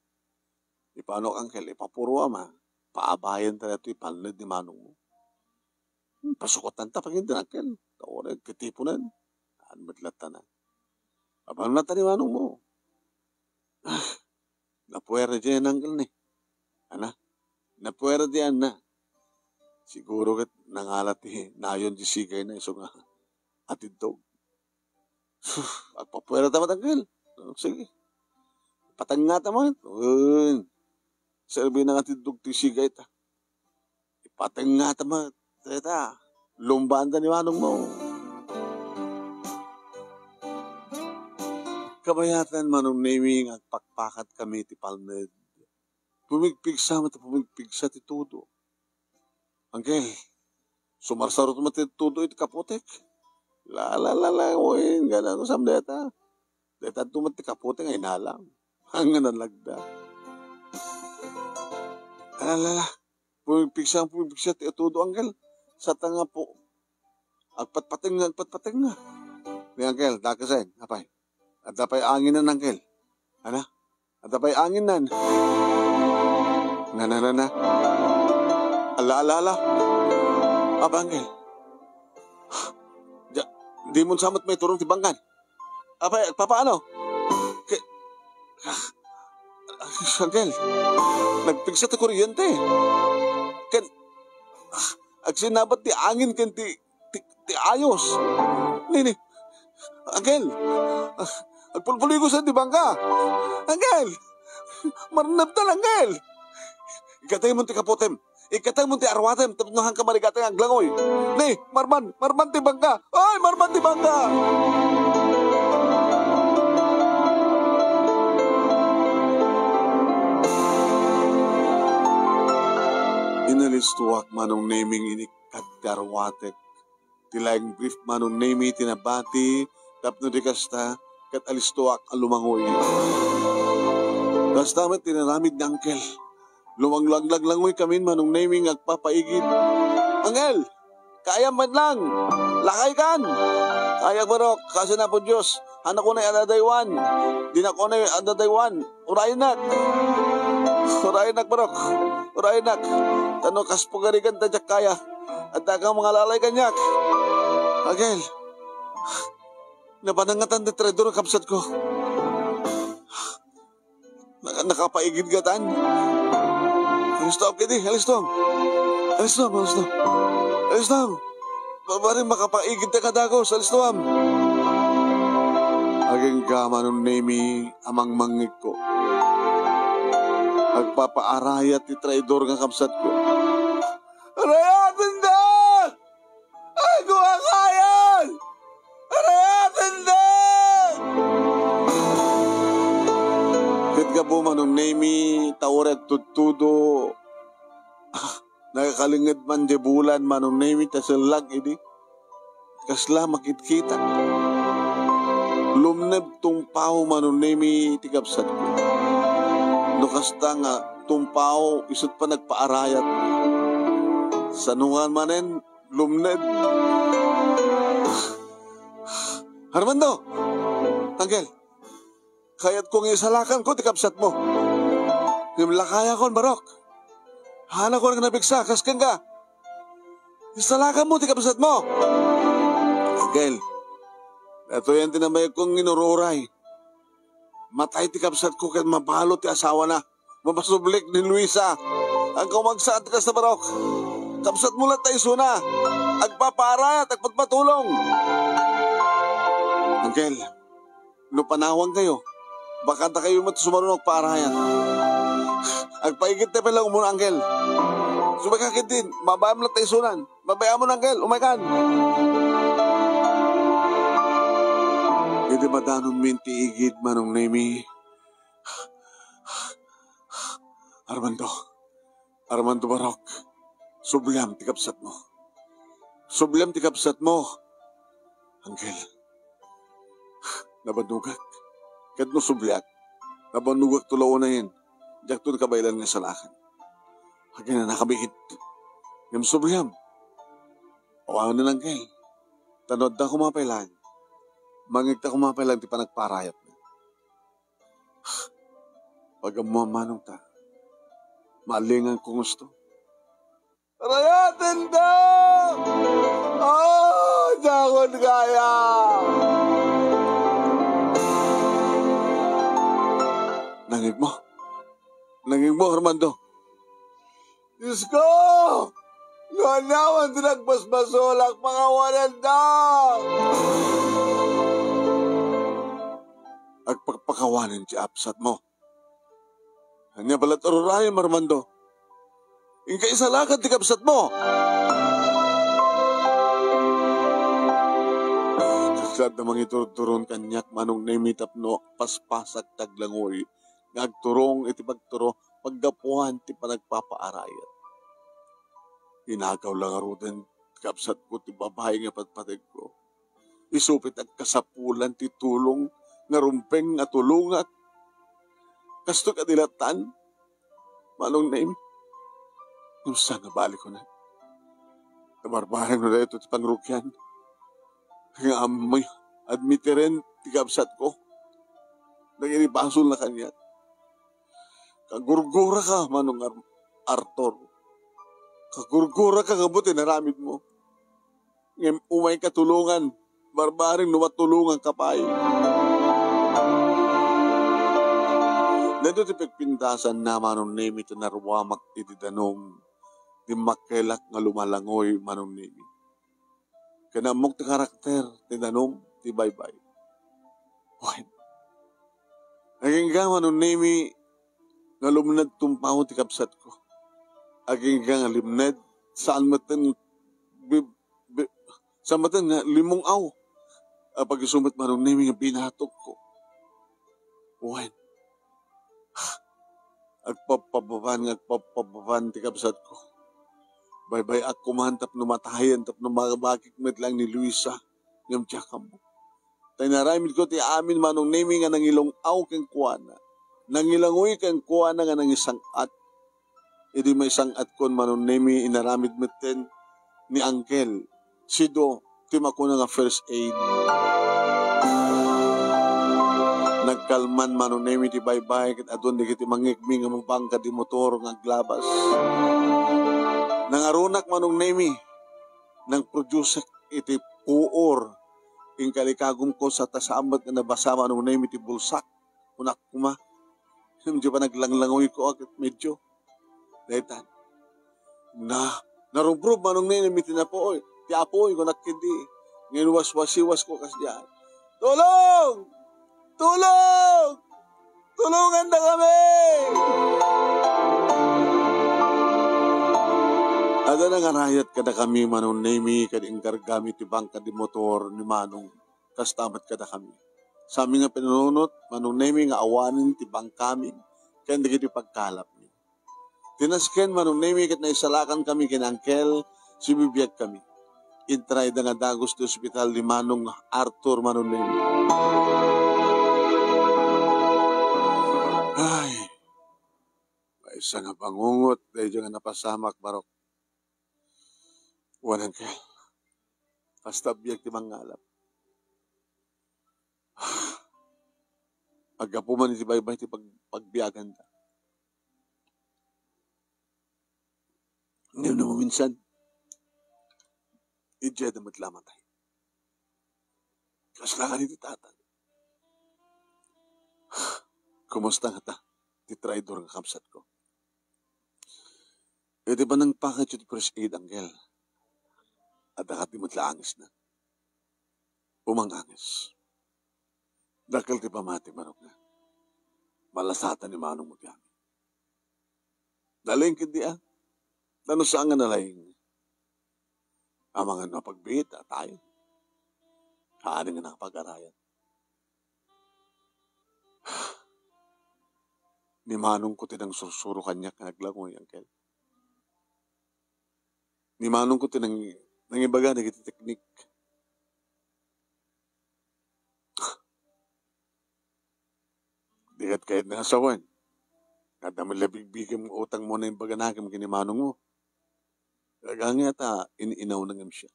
Ipano, Uncle, ipapuruam, a. Paabayan ta datoy palned ni manongmo. Hmm, pasukotan ta pagin, Uncle. Ta uray agtitiponen. Saan met latta na. Apan latta ni manongmo. Ah, Napuera diay ni Angkel ni. Ana? Napuera diay ni. Siguro ket nangala ti nayon ti sigayna isu nga atiddog. Agpapuerata met, Angkel. O, sige. Patengngata met. Wen. Serbina nga atiddog ti sigayta. Ipatengngata met. Dayta, lumbaanda ni manongmo. Kabayatan, Manong Nemi, nga agpakpakatkami ti palned. Pumigpigsa met, pumigpigsa ti tudo. Angkel, sumarsarot met ti tudo iti kapotek. La, la, la, la, wen, gana no sam dayta. Dayta adto met ti kapotek nga inalam. Nga nalagda. La, la, la. Pumigpigsa, pumigpigsa ti tudo, Angkel. Sata nga po. Agpatpatengnga, agpatpatengnga. Ni Angkel, dakesen, apay. Adda pay anginan, Angkel. Ana? Adda pay anginan. Na, na, na, na. Ala, ala, ala. Apa, Angkel? Dia, di mo sa met maiturong ti bangkan. Apay, papaano? Ke-, ah, Angkel, nagpigsa ti kuryente. Ken, ah, agsinabat ti angin ken ti, ti, ti ayos. Nini, Angkel, ah, agpulpuligosan ti bangka. Angkel, marnabtan, Angkel. Ikataymon ti kapotem. Ikataymon ti arwatem tapno haanka marigatang aglangoy. Ni, marban, marban ti bangka. Ay, marban ti bangka! Inalistoak, Manong Neming, inikkat ti arwatek. Ti laeng brief, Manong Nemi, ti nabati tapno di kasta, ket alistoak a lumangoy. Kasta met ti inaramid ni Angkel. Lumanglaglangoy kami, Manong Nemi, nga agpapaigid. Angkel! Kayam met lang! Lakaykan! Kayak, barok, kaasi na po Diyos. Hannak unay adadaywan. Dinak unay adadaywan. Urayennak. Urayennak, barok. Urayennak. Tano kas pagarigan ta diak kaya. Adda kang mangalalay kaniak. Angkel. Napanangatan ti traidor a kabsatko. Na-, nakapaigid gatan. Alisto, kidi, alisto. Alisto, alisto. Alisto. Ba-, bareng makapaigid ta kadagus, alistoam. Agingga, Manong Nemi, a mangmangngegko. Agpapaarayat ti traidor nga kabsatko. Arayatenda! Ay, kuwakayan! Arayatenda! Ket gapu, Manong Nemi, ta uray agtudtudo, ah, nakakalinged man di bulan, Manong Nemi, ta sellag idi. Kasla makitkita. Lumneb tumpao, Manong Nemi, ti kabsatko. No kasta nga tumpao, isut' pay nagpaarayat. Sano nga manen, lumneb. Armando! Angkel! Kayatko nga isalakanko ti kabsatmo. Ngem lakayakon, barok. Hanakon nga napigsa, kas kenka. Isalakanmo ti kabsatmo. Angkel, daytoyen ti nabayagko nga inururay. Matay ti kabsatko ket mabalo ti asawana. Mamasublik ni Luisa. Agka umagsaat ti kasta, barok. Kabsatmo latta isuna. Agpapaarayat, agpatpatulong. Angkel, no panawankayo, bakadakayo met sumaruno agpaarayat. Agpaigidta pay lang umuna, Angkel. Sumay ka ketdin, babaem latta isunan. Babaemon, Angkel, umaykan. Idi madanonmi ti igid, Manong Nemi. Armando. Armando, barok. Subliam ti kabsatmo. Subliam ti kabsatmo. Angkel. Nabannogak. Ket no subliak, nabannogakto la unayen. Diakto kabaelan nga isalakan. Aginanakam igid. Ngem subliam. Awanen, Angkel. Ta no adda koma pay laeng, mangngegta koma pay laeng ti panagpaarayatna. Pagammoan manong ta. Maalinganko nga usto. Rayatenda! Ah, dakon kaya! Nangngegmo? mo, Armando. Diyos ko! No ania man ti nagbasbasolak, pangawananda! Agpakpakawanen ti absat mo. Ania pay la ti urayem, Armando? Inka isalakan ti kabsat mo! Kasla adda mangiturdurong kaniak, Manong Nemi, tapno paspasak ti aglangoy nga agturong iti pagturo, paggapuan ti panagpapaarayat. Inagaw la ngaruden ti kabsatko ti babai nga patpategko. Isu pay ti agkasapulan ti tulong nga rumbeng a tulongak. Kastoy kadi lattan, Manong Nemi? Ngem saan nga balikon? Nabarbareng no daytoy ti pangrugian nga ammoy admitiren ti kabsatko dagiti basolna kaniak. Kagurguraka, Manong Ar-, Arthur. Kagurguraka nga ammo ti inaramidmo. Ngem umayka tulongan, barbareng no matulonganka pay. Daytoy ti pagpintasanna, Manong Nemi, ti naruamak iti danum. Dimmakkelak nga lumalangoy, Manong Nemi. Ken ammok ti karakter ti danum, ti baybay. Wen, agingga, Manong Nemi, nga lumned tumpaw ti kabsatko. Agingga nga limned, saan metten bi-, bi-, saan metten nga limung-aw. Apag isu met, Manong Nemi, nga binatogko. Wen, agpabpababan nga agpabpababan ti kabsatko. Baybay-ak koma tapno matayen, tapno mabakik met laeng ni Luisa ngem diak ammo. Ta inaramidko ti amin, Manong Nemi, nga nangilung-aw kenkuana. Nangilangoy kenkuana nga nangisang-at. Idi maisang-atkon, Manong Nemi, inaramid metten ni Uncle Sido ti makuna nga first aid. Nagkalman, Manong Nemi, ti baybay ket adun dagiti mangngegmi nga mabangka di motor nga aglabas. Nangarunak, Manong Nemi, nangproducek iti puor. Inkalikagumko sa ta saan met nga nabasa, Manong Nemi, ti bulsak. Kunak koma. Ngem di pa naglanglangoyko a ket medio. Daytan. Na, narubrob, Manong Nemi, ti napuy. Ti apuy, kunak ketdi. Ngem waswasiwasko kasdiay. Tulong! Tulong! Tulongandakami! Adda nangarayat kadakami, Manong Nemi, ket inkargami ti bangka di motor ni Manong. Kasta met kadakami. Saanmi nga pinanunot, Manong Nemi, nga awanen ti bangkami ken dagiti pagkalapmi. Ti nasken, Manong Nemi, ket naisalakan kami ken Uncle, sibibiag kami. Intrayda nga dagus ti ospital ni Manong Arthur, Manong Nemi. Ay, maysa nga bangungot daydi nga napasamak, Barok. Wen, Uncle, kasta biag ti mangngalap. Aggapu man iti baybay ti pag-, pagbiaganda. Ngem no maminsan, idiay da met la matay. Kasla nga ni ti tatang. Kumusta ngata ti traidor nga kabsatko? Iti panangpaketyo ti first aid, Uncle, adda ket di met la angesna. Umang-anges. Dakkel ti pamati, Barok, nga malasatan ni Manong mo ti amin. Nalaing ketdi a. Tano saan nga nalaing? Amangan no apagbiit, a tayo. Saan nga nakapag-arayan? Ni Manong ko ti nangsursuro kaniak nga naglangoy, Uncle. Ni Manong ko ti nang-, nangibaga dagiti teknik. Di ket kayatna nga sawen. Adda met la bigbigem nga utang mo naimbaganakem ken ni Manong mo. Agangayat a in-inawna ngem siya.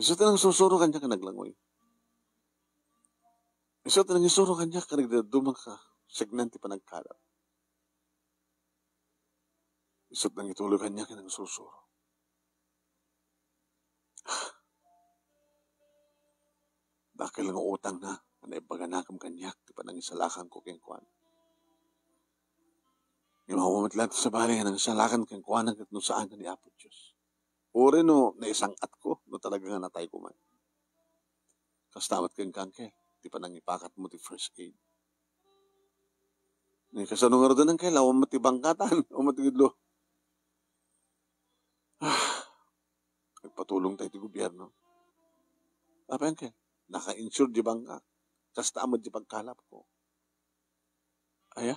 Isu ti nangsursuro kaniak nga naglangoy. Isu ti nangisuro kaniak nga nagdaduma ka, segnan ti panagkalap. Isu ti nangituloy kaniak nga nangsursuro. Dakkel nga utangna a naibaganakem kaniak ti panangisalakanko kenkuana. Ngem awan met laeng ti sabali nga nangisalakan kenkuana ket no saan nga ni Apo Dios. Uray no naisang-atko, no talaga nga natayko man. Kasta met kenka, Angkel, ti panangipakatmo ti first aid. Ni kasano ngaruden, Angkel, awan met ti bangkatan, awan met ti gidlo. Ah, nagpatulong tayo ti gobierno. Apay, Angkel, naka-insure di bangka. Kasta met di pagkalapko. Aya,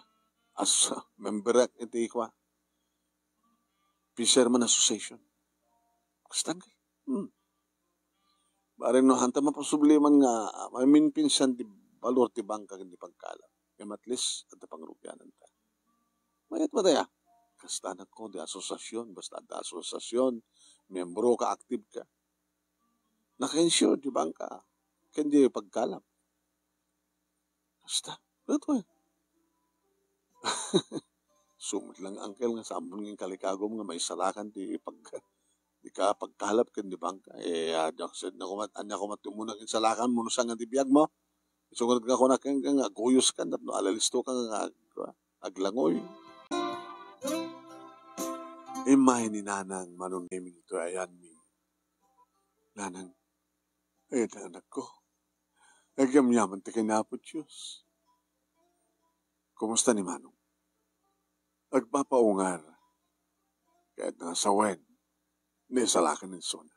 as memberak iti kua, Fisherman Association. Kasta, Angkel. Hmm. Bareng no, hanta maposubli man nga, ah, maminpinsan ti balor ti bangka ken ti pagkalap. Ngem at least, adda pangrugiananta. Mayat met aya. Kasta, anakko, di asosiasion, basta adda asosiasion, miyembro ka, active ka. Naka-insure di bangka, ken di pagkalap. Basta, ito eh. Sumit lang, Angkel, nga saan nga inkalikagum nga maisalakan ti pag-, di ka pagkalap ken di bangka. Eh, ah, diak sed na kumat, anya kumat ti umuna insalakan mo no saan nga ti biag mo. Isungrad ka kuna ken nga aguyos ka, tapno alalisto ka nga ag-, aglangoy. Immay ni Nanang Manong Neming itoy ayanmi. Nanang, ay, anakko. Agyamyaman ti ken Apo Dios. Kumusta ni Manong? Agpapaungar. Ket nasawen, naisalakan ni Sona.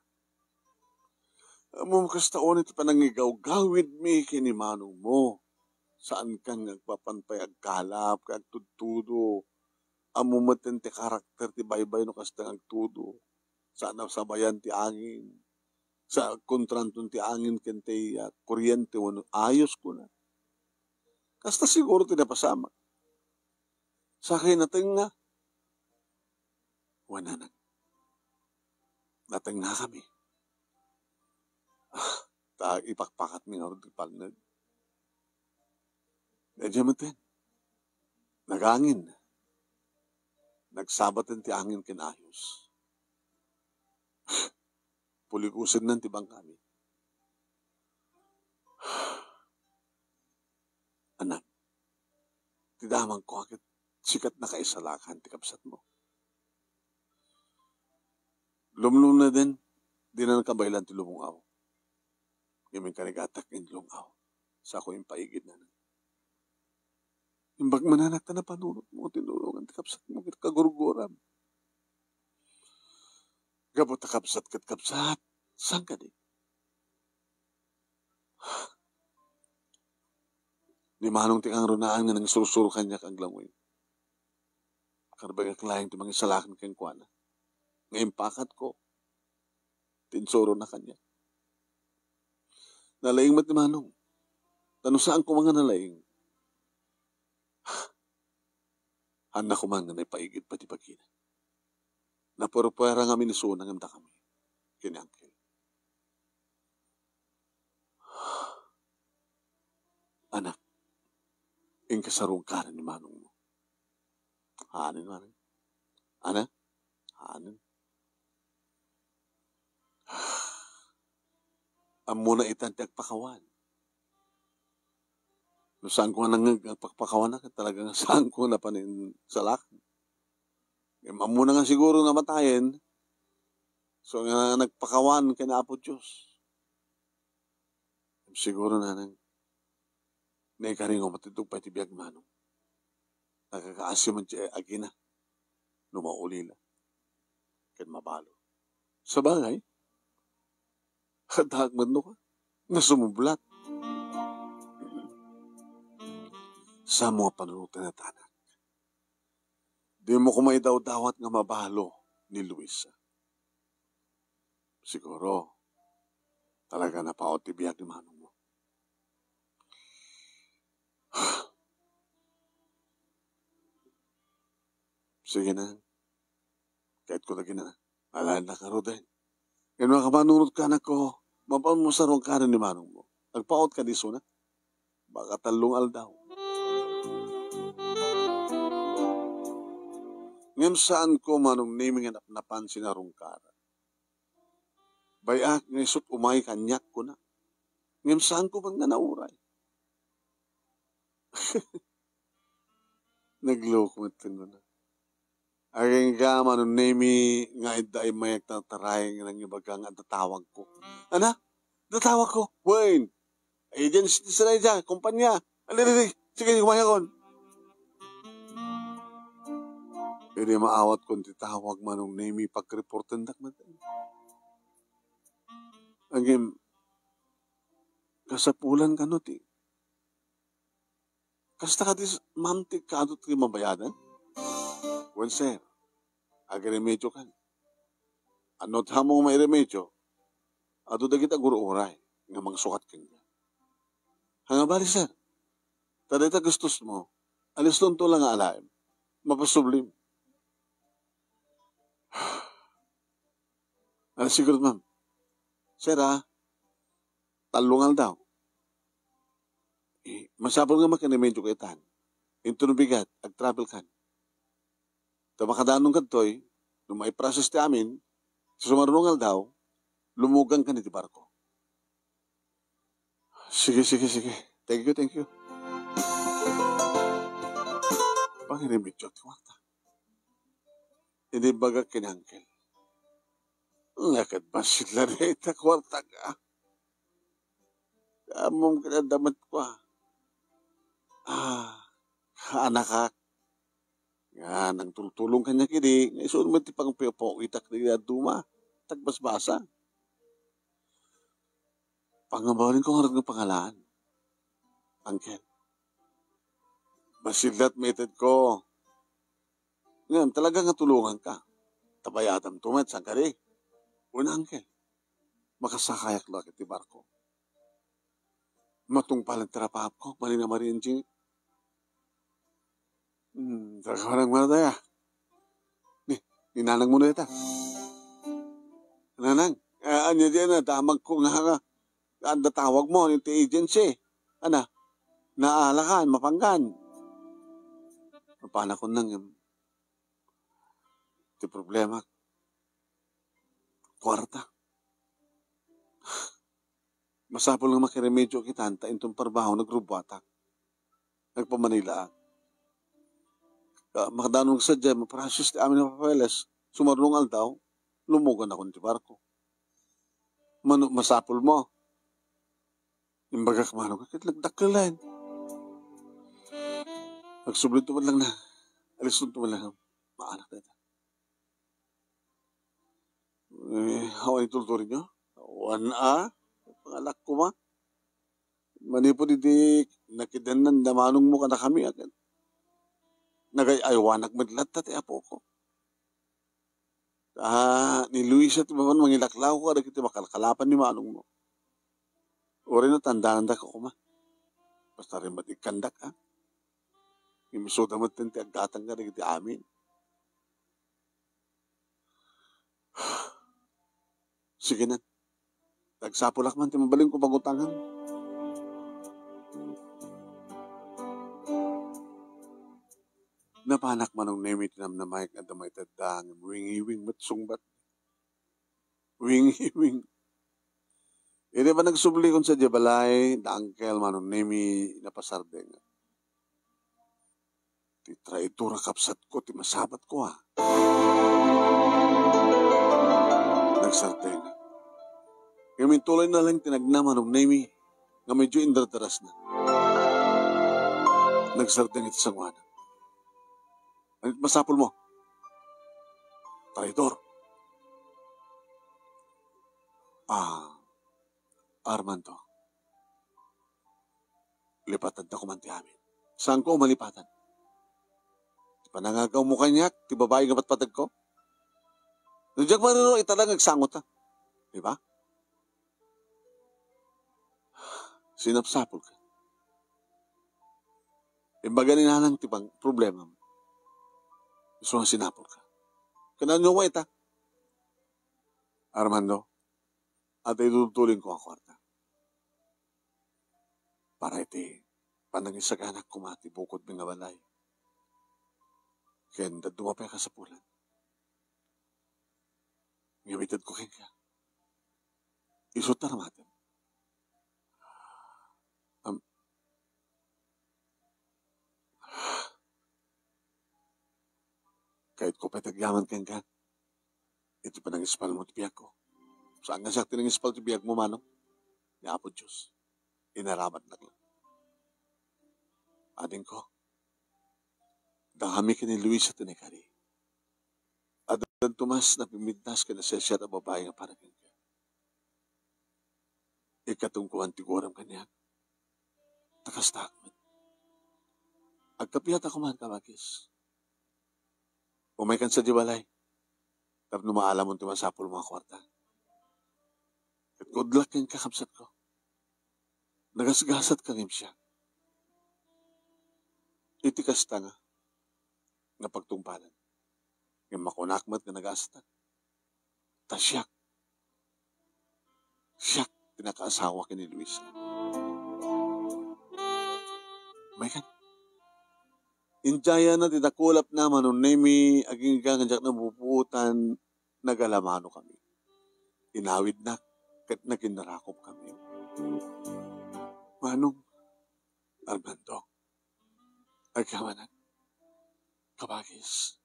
Ammom kasta unay ti panangigawgawidmi ken ni Manong mo. Saan kan nga agpapan pay agkalap, ket agtudtudo. Ammom met ti karakter ti baybay no kasta nga agtudo. Saan a sabayan ti angin. Sa kontranton ti angin ken ti, ah, kuryente wenno ayos, kuna. Kasta siguro ti napasamak. Sakay natengnga. Wen, Nanang. Natengngakami. Ah, ta ipakpakatmi ngarud ti palned. Daydiay metten. Nagangin. Nagsabaten ti angin ken ayos. Puligusennan ti bangkami. Anak, ti damagko a ket sika ti nakaisalakan ti kabsatmo. Lumlumneden, dina nakabaylan ti lubong-aw. Ngem inkarigatak inlung-aw, sako impaigid, Nanang. Imbag man, anak, ta napanunotmo, tinulongan ti kabsatmo ket kagurguram. Gapu ta kabsat ket kabsat, saan kadi? Ni Manong ti kangrunaan nga nangsursuro kaniak aglangoy. Karbengak laeng ti mangisalakan kenkuana. Nga impakatko ti insurona kaniak. Nalaing met ni Manong. Ta no saan koma nga nalaing, haanna koma nga naipaigid pay ti bagina. Napuerpuera ngamin ni Sona ngem dakami ken ni Angkel. Anak, inka sarungkaran ni Manongmo. Hanen, Manong. Ana? Hanen. Ammona itan ti agpakawan. No saanko nga nangngeg nga agpakpakawan, talaga nga saanko nga napaninsalak. Ngem ammona nga siguro namatayen, so nga nagpakawan ken Apo Dios. Siguro, Nanang, naikaringo met ti tungpal ti biag, Manong. Nakakaasi man ti agina no maulila ken mabalo. Sabagay, addaak met no ka, nasumublat. Saanmo nga panunoten, anak. Dimo koma idawdawat nga mabalo ni Luisa. Siguro, talaga napaut ti biag ni Manongmo. Sige na. Kayatko dagina. Alaennak ngaruden. Ngem no makapanunot ka, anakko, mapanmo sarungkaran ni Manongmo. Agpaut kadi isuna. Baka tallo nga aldaw. Ngem saanko, Manong Nemi, nga napnapan ti sarungkaran. Bay-ak nga isut' umay kaniak, kuna. Ngem saanko met nga nauray. Nagloko met, kuna. Agingga, Manong Nemi, nga adda immayak tartaray nga nangibaga nga adda tawagko. Ana? Adda tawagko? Wen. Agency ti sila ida, kumpanya. Ali, ali, ali. Sige, kumayakon. Idi maawatkon ti tawag, Manong Nemi, pagreportendak met. Ngem, kasapulan kano ti Kasta kadi, ma'am, ti kaadu ti mabayadan? Wen, sir, agiremediokan. Ano ti ammom nga mairemedio, adu dagiti agur-uray nga mangsukat kenka. Ania bali, sir, ta dayta gastosmo, alistonto la nga alaem. Mapasublim. Ano siguro, ma'am? Sir, ah, tallo nga aldaw. Eh, masapul nga makiremedioka itan. Inton bigat, agtravelkan. Ta makadanon kadtoy, no maiprocess ti amin, sa sumaruno nga aldaw, lumugankan iti barko. Sige, sige, sige. Thank you, thank you. Pangiremedioak ti kuarta. Idi imbagak ken ni Uncle. Nga ket bassit la dayta kuartak, a. Ammom ket adda met kua. Ah, anakak. Nga nangtultulong kaniak idi, nga isu met ti pangpaw-itak dagiti dadduma. Tagbasbasa. Pangabalinko ngarud nga pangalaan. Uncle. Bassit la ti maitedko. Ngem talaga nga tulonganka. Ta bayadamto met, saan kadi? Wen, Uncle. Makasakayak la iti barko. Matungpalen ti rapaapko, malina Mari Angie. Hmm, talaga walang marata ya. Ni, ni nanangmo dayta. Nanang, ah, ania diay na, damagko nga, nga, adda tawagmo, iti agency. Ana, naalakan, mapanggan. Mapanakon nang, em, ti problema. Kuarta. Masapul nga makiremedioak itan ta inton parbaho nagrubbuatak. Nagpamanilaak. Ah, makadanon sadiay, maprocess ti amin a papeles, sumaruno nga aldaw, lumugannakon ti barko. Mano, masapulmo. Imbagak manong ket nagdakkel laeng. Agsublinto met laeng na. Alistonto met laeng. Maanak dayta. Eh, awan itultulinyo? Awan a, pangalak koma. Manipud idi nakidannan da manongmo kadakami, a ket nagay-aywanak met latta ti apoko. Ah, ni Luisa ti mapan mangilaklawko kadagiti makalkalapan ni manongmo. Uray no tandananda ka koma. Basta rimmatikkandak, a. Ngem isuda met ti aggatang kadagiti amin. Sige na. Agsapulak man ti mabalinko pagutangan. Napanak manong Nemi ti namnamaek nga adda maitedda, ngem wingiwing met sungbat. Wingiwing. Idi panagsublikon sadiay balay, da Uncle manong Nemi napasardeng. Ti traidor a kabsatko ti masabatko, a. Nagsardeng. Ngem intuloy na lang tinagna manong Nemi nga medyo indardarasna. Nagsardeng iti sangoana. Ania ti masapulmo? Traidor. Ah, Armando. Lipatanta koman ti amin. Saanko a malipatan? Ti panangagawmo kaniak, ti babai nga patpategko? No diak mariro, ita la nga agsangota. Di ba? Sinapsapulka. Imbaga ni nanang ti pang-, problemam. Isu nga sinapulka. Ket ania nga ita? Armando, adda itultulinko a kuarta. Para iti panangisaganak koma ti bukodmi nga balay. Ken dadduma pay a kasapulan. Ngem itedko kenka. Isu ta aramidem. Am-, Kayatko pay ti agyaman kenka iti panangispalmo ti biagko. Saan nga siak ti nangispal ti biagmo, manong? Ni Apo Dios. Inaramatnak laeng. Adingko, dangami ken ni Luisa ti naikari. Addan Tomas, napimmidtas ken nasisiat a babai nga para kenka. Ikatungkuan ti guram kaniak. Ta kastaak met. Agkapiatak koma, kabagis. Umaykan sadiay balay tapno maalamon ti masapulmo a kuarta. Ket good luck kenka, kabsatko. Nagasgasatka ngem siak. Iti kasta nga, nga pagtungpalan. Ngem makunak met nga nagasatak. Ta siak, siak ti nakaasawa ken ni Luisa. Umaykan. Idiay a ti dakulapna, Manong Nemi, agingga nga diak nabubuotan, nagalamanokami. Inawidnak ket naginrakopkami. Manong, Armando, agyamanak, kabagis.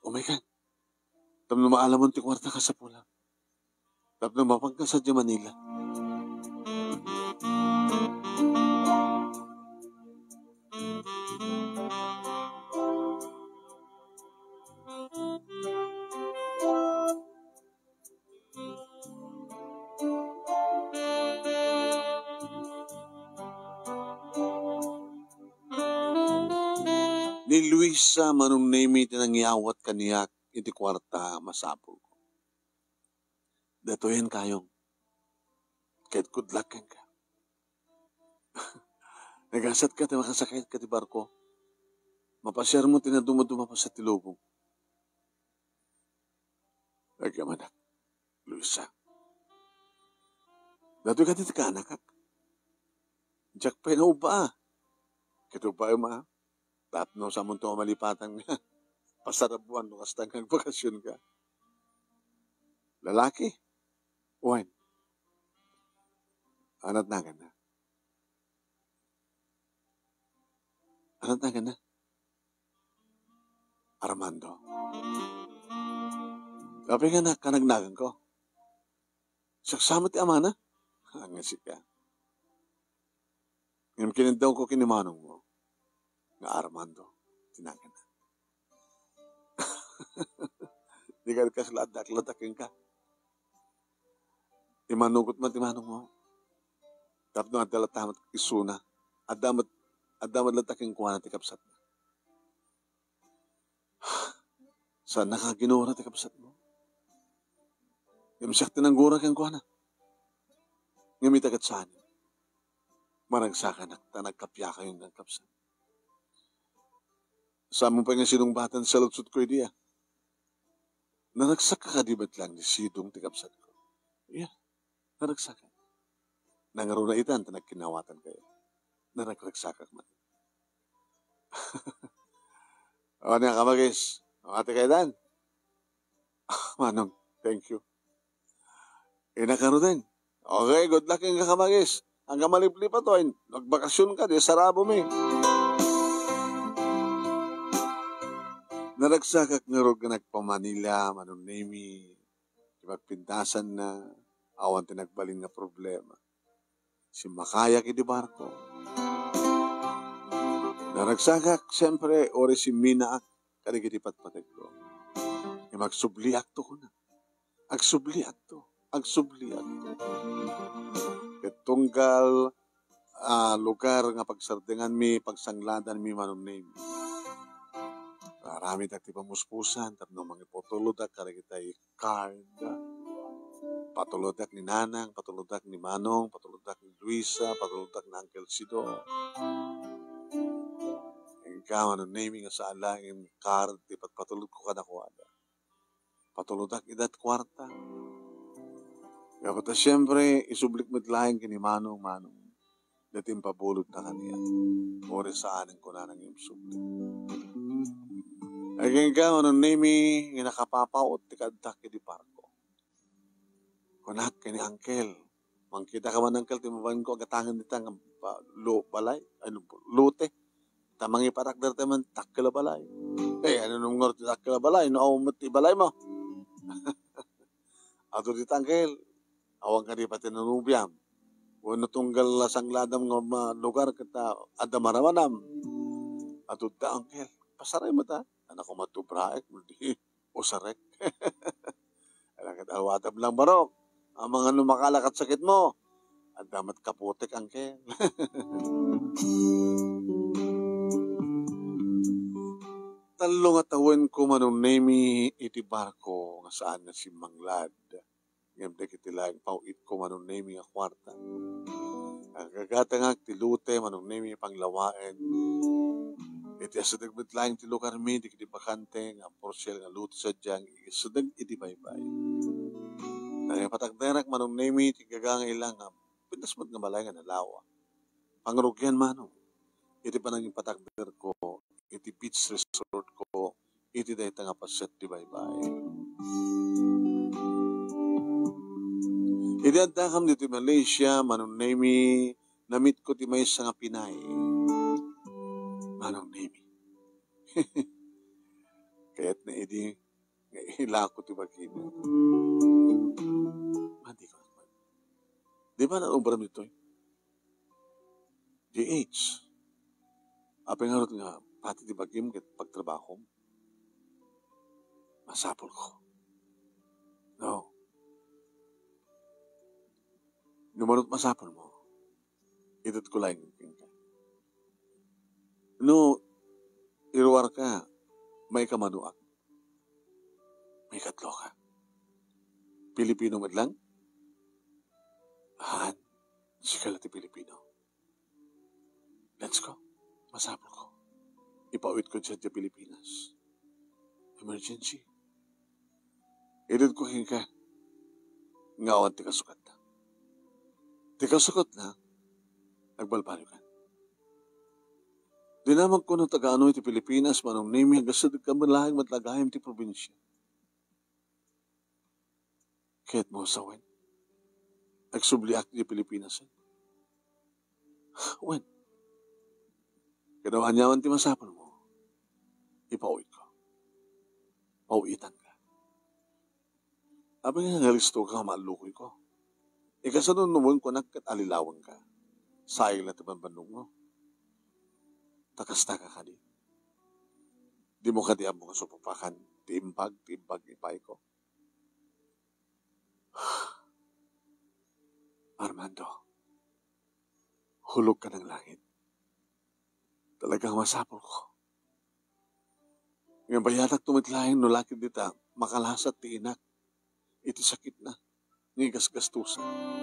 Umaykan. Tapno maalamon ti kuarta, kasapulam. Tapno mapanka sadiay Manila. Ni Luisa, Manong Nemi, ti nangyawat kaniak iti kuarta a masapulko. Datoyen, kayong. Ket good luck kenka. Nagasatka ti makasakayka ti barko. Mapasiarmo ti nadumaduma paset ti lubong. Agyamanak, Luisa. Datoy kadi ti kaanakak? Diak pay naubba. Ket ubbaem a. Tapno samonto a malipatan nga pasarabuan no kasta nga agbakasionka. Lalaki? Wen. Anat naganna. Anat naganna. Armando. Apay nga na-, kanagnaganko? Siak sa met ti amana? Nga sika. Ngem kinendawko ken ni manongmo nga Armando ti naganna. Di kadi kasla adda ak latta kenka. Immanugot man ti manongmo. Tapno adda latta met isuna. Adda met, adda met latta kenkuana ti kabsatna. Saannaka a ginura ti kabsatmo. Ngem siak ti nanggura kenkuana. Ngem ita ket saan. Maragsakanak ta nagkapiakayon nga kabsat. Saanmo pay nga sinungbaten ti saludsodko idi, a? Naragsakka kadi met laeng ni Sidong ti kabsatko? Iya, naragsakak. Nangruna itan ta nagkinnawatankayo. Naragragsakak met. O, ania, kabagis? Makatikaydan? Manong, thank you. Innak ngaruden. Okay, good luck kenka, kabagis. Agka maliplipatoy, magbakasionka, di sarabomi. Naragsakak ngarud nga nagpa-Manila, Manong Nemi. Ti pagpintasanna, awan ti nagbalin nga problema. Simmakayak idi barko. Naragsakak, siempre, uray simminaak kadagiti patpategko. Ngem agsubliakto, kuna. Agsubliakto. Agsubliakto. Ket tunggal, ah, lugar nga pagsardenganmi, pagsangladanmi, Manong Nemi. Aramidek ti pamuspusan tapno mangipatulodak kadagitay card. Patulodak ni Nanang, patulodak ni Manong, patulodak ni Luisa, patulodak ni Uncle Sido. Inka, Manong Nemi, nga saan laeng card ti pagpatulodko kadakuada. Patulodak ida ti kuarta. Ngem ta, siempre, isublik met laeng ken ni Manong, Manong. Dayta impabulodna kaniak. Uray saanen kunana nga imsubli. Agingga, Manong Nemi, nga nakapapaut ti kaaddak idi barko. Kunak ken ni Uncle, "Mangkitaka man, Uncle, ti mabalinko agatangen dita nga ba-, lo-, balay, ay, lo-, lote. ta mangipatakder tayo man dakkel a balay. Eh, ano nung ngarud ti dakkel a balay? No, awan met ti balay mo. Adu dita, angkel. Awan kadi pati nanubiam. Wenno tunggal la sangladam nga ma-, lugar ket, ah, adda maramanam. Adu dita, angkel. Pasaray met, ah. Anak ko, matubraek, di usarek. Anak, awatam lang, barok. Amangan no makala ket sakit mo. Adda met kaputek, angkel. Tallo nga tawenko, Manong Nemi, iti barko nga saan nga simmanglad. Ngem dagiti laeng paw-itko, Manong Nemi, nga kuarta. Agagatangak ti lote, Manong Nemi, panglawaen. Iti asideg met laeng ti lugarmi, dagiti bakante nga porsial nga lote sadiay nga isideg iti baybay. Nangipatakderak, Manong Nemi, ti gaga nga ilang nga pintas met nga balay nga nalawa. Pangrugian, Manong, iti panangipatakderko iti beach resort ko iti dayta nga paset ti baybay. Idi addakam ditoy Malaysia, Manong Nemi, namitko ti maysa nga Pinay. Manong Nemi. Kayatna idi nga ilako ti bagina. Madi ko. Di ba naubram ditoy? G H. Apay ngarud nga pati ti bagim ket pagtrabahom? Masapulko. No. No, manut masapulmo, itedko laeng kenka. No, iruarka, maikamaduak. Maikatloka. Pilipino met lang? Han, sika la ti Pilipino. Let's go. Masapulko. Ipaawitko sadiay Pilipinas. Emergency. Itedko kenka nga awan ti kasukatna. Ti kasukatna, agbalbaliwkan. Dinamagko no taga-ano iti Pilipinas, Manong Nemi, agasideg kami laeng met la gayam ti probinsia. Ket mo sa wen, agsubliak di Pilipinas, eh. Wen, kada aniaman ti masapulmo, ipaawitko. Pawitanka. Apay nga nalistoka nga maallukoyko? Ikasano no wen kunak ket alilawenka? Sayang la ti bambannogmo. Ta kastaka kadi. Dimo kadi ammo nga supapakan ti imbag, ti imbag ni payko? Armando, hulog ka ng langit. Talagang masapulko. Nga bayanak met laeng no lakit dita, makalasat ti inak iti sakitna nga igasgastusan.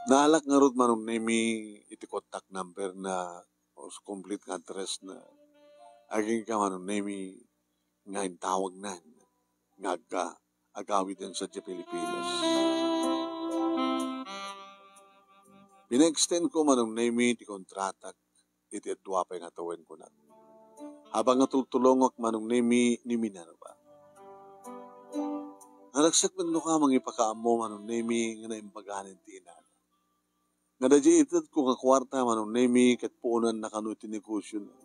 Naalak ngarud, Manong Nemi, iti contact number na, o complete nga address na. Agingga, Manong Nemi, nga intawagnan nga agga-, agawiden sadiay Pilipinas. Pina-extend ko, Manong Nemi, ti kontratak iti adu pay nga tawen kunak. Habang nga tultulongak, Manong Nemi, ni Minerva. Naragsak met no ka mangipakaammo, Manong Nemi, nga naimbaganen ti inana. Nga daydiay itedko nga kuarta, Manong Nemi, ket puonanna kano iti negosiona.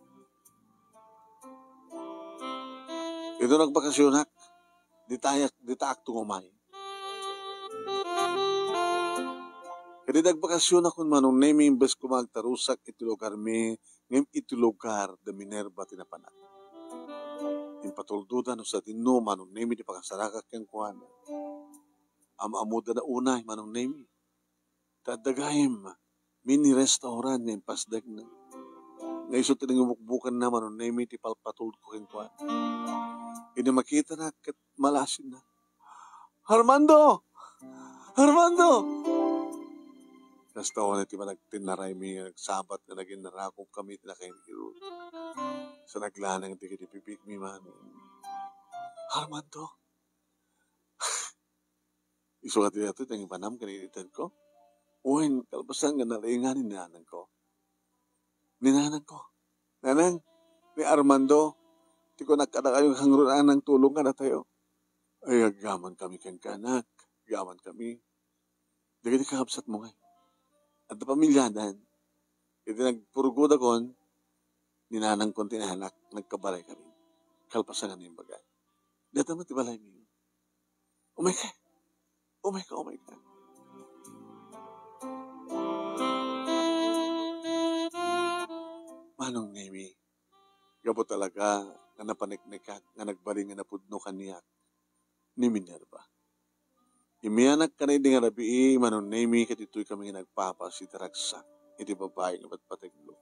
Idi nagbakasionak, ditayak, ditaakto nga umay. Ket idi nagbakasionakon, Manong Nemi, imbes koma agtarusak iti lugarmi, ngem iti lugar da Minerva ti napanak. Impatuldoda no sadino, Manong Nemi, ti pakasarakak kenkuana. Am-ammoda na unay, Manong Nemi. Ta adda gayam mini restaurant nga impasdekna. Nga isu ti nangibukbukanna, Manong Nemi, ti palpatulodko kenkuana. Idi makitana ket malasinna, "Armando! Armando!" Kasta unay ti panagtinnaraymi nga nagsabat nga naginnarakog kami ti nakainirod. Sa naglanang ti kiti pipikmi, Manong. "Armando!" Isu kadi daytoy ti nangipanam ken itedko? Wen, kalpasan nga nalaingan ni nanangko. Ni nanangko, "Nanang, ni Armando, ti kunak kadakayo nga kangrunaanna tulong kadatayo." Ay, agyaman kami kenka, anak. Agyaman kami. Dagiti kakabsatmo ngay, adda pamiliadan. Iti nagpurgudakon, ni nanangkon ti inanak, nagkabalay kami. Kalpasan nga naimbag. Dita met ti balaymi. Umayka. Umayka, umayka. Manong Nemi, gapu talaga nga napaneknekak nga nagbalin nga napudno kaniak ni Minerva. Imiyanak kaniak idi nga rabii, Manong Nemi, ket ditoy kami nga nagpapas iti ragsak iti babai nga patpateglo.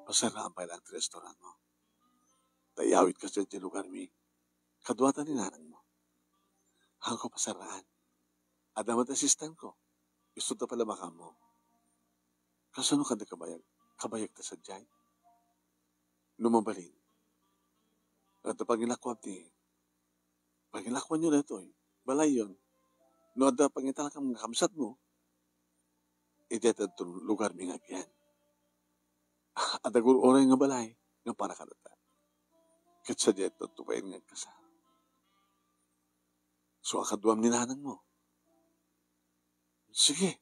Pasaraan pay laeng ti restaurantmo. Ta iyawidka sadiay lugarmi. Kaduata ni nanangmo. Haanko pasaraan. Adda met assistantko. Isu ta pala makammo. Kasano kadi kabayag? Kabayagta sadiay? No mabalin, adda pangilakuam ti, pangilakuanyo daytoy. Balayyon. No adda pangitalkam nga kabsatmo, idiay daytoy lugarmi nga agian. Adda gur-uray nga balay nga para kadata. Ket sadiay daytoy pay nga agkasar. So, a kaduam ni nanangmo. Sige.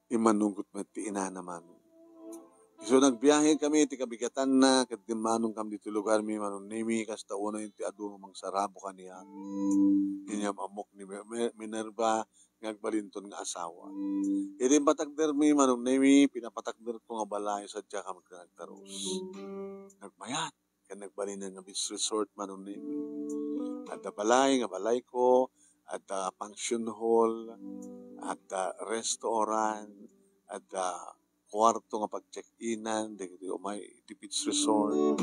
Immanunggot met ti inana Manong. Isu nagbiahe kami ti kabigatanna, ket dimmanong kami ditoy lugarmi, Manong Nemi, kasta unay ti adu nga mangsarabo kaniak. Inyam ammok ni Mi-, Mi-, Minerva nga agbalinton nga asawa. Idi impatakdermi, Manong Nemi, pinapatakderko nga balay, sadiay ka met nga nagtarus. Nagmayat. Ken nagbalinen nga beach resort, Manong Nemi. Adda balay nga balayko, adda function hall, adda restaurant, adda kuarto nga pag-check-inan dagiti umay iti beach resort.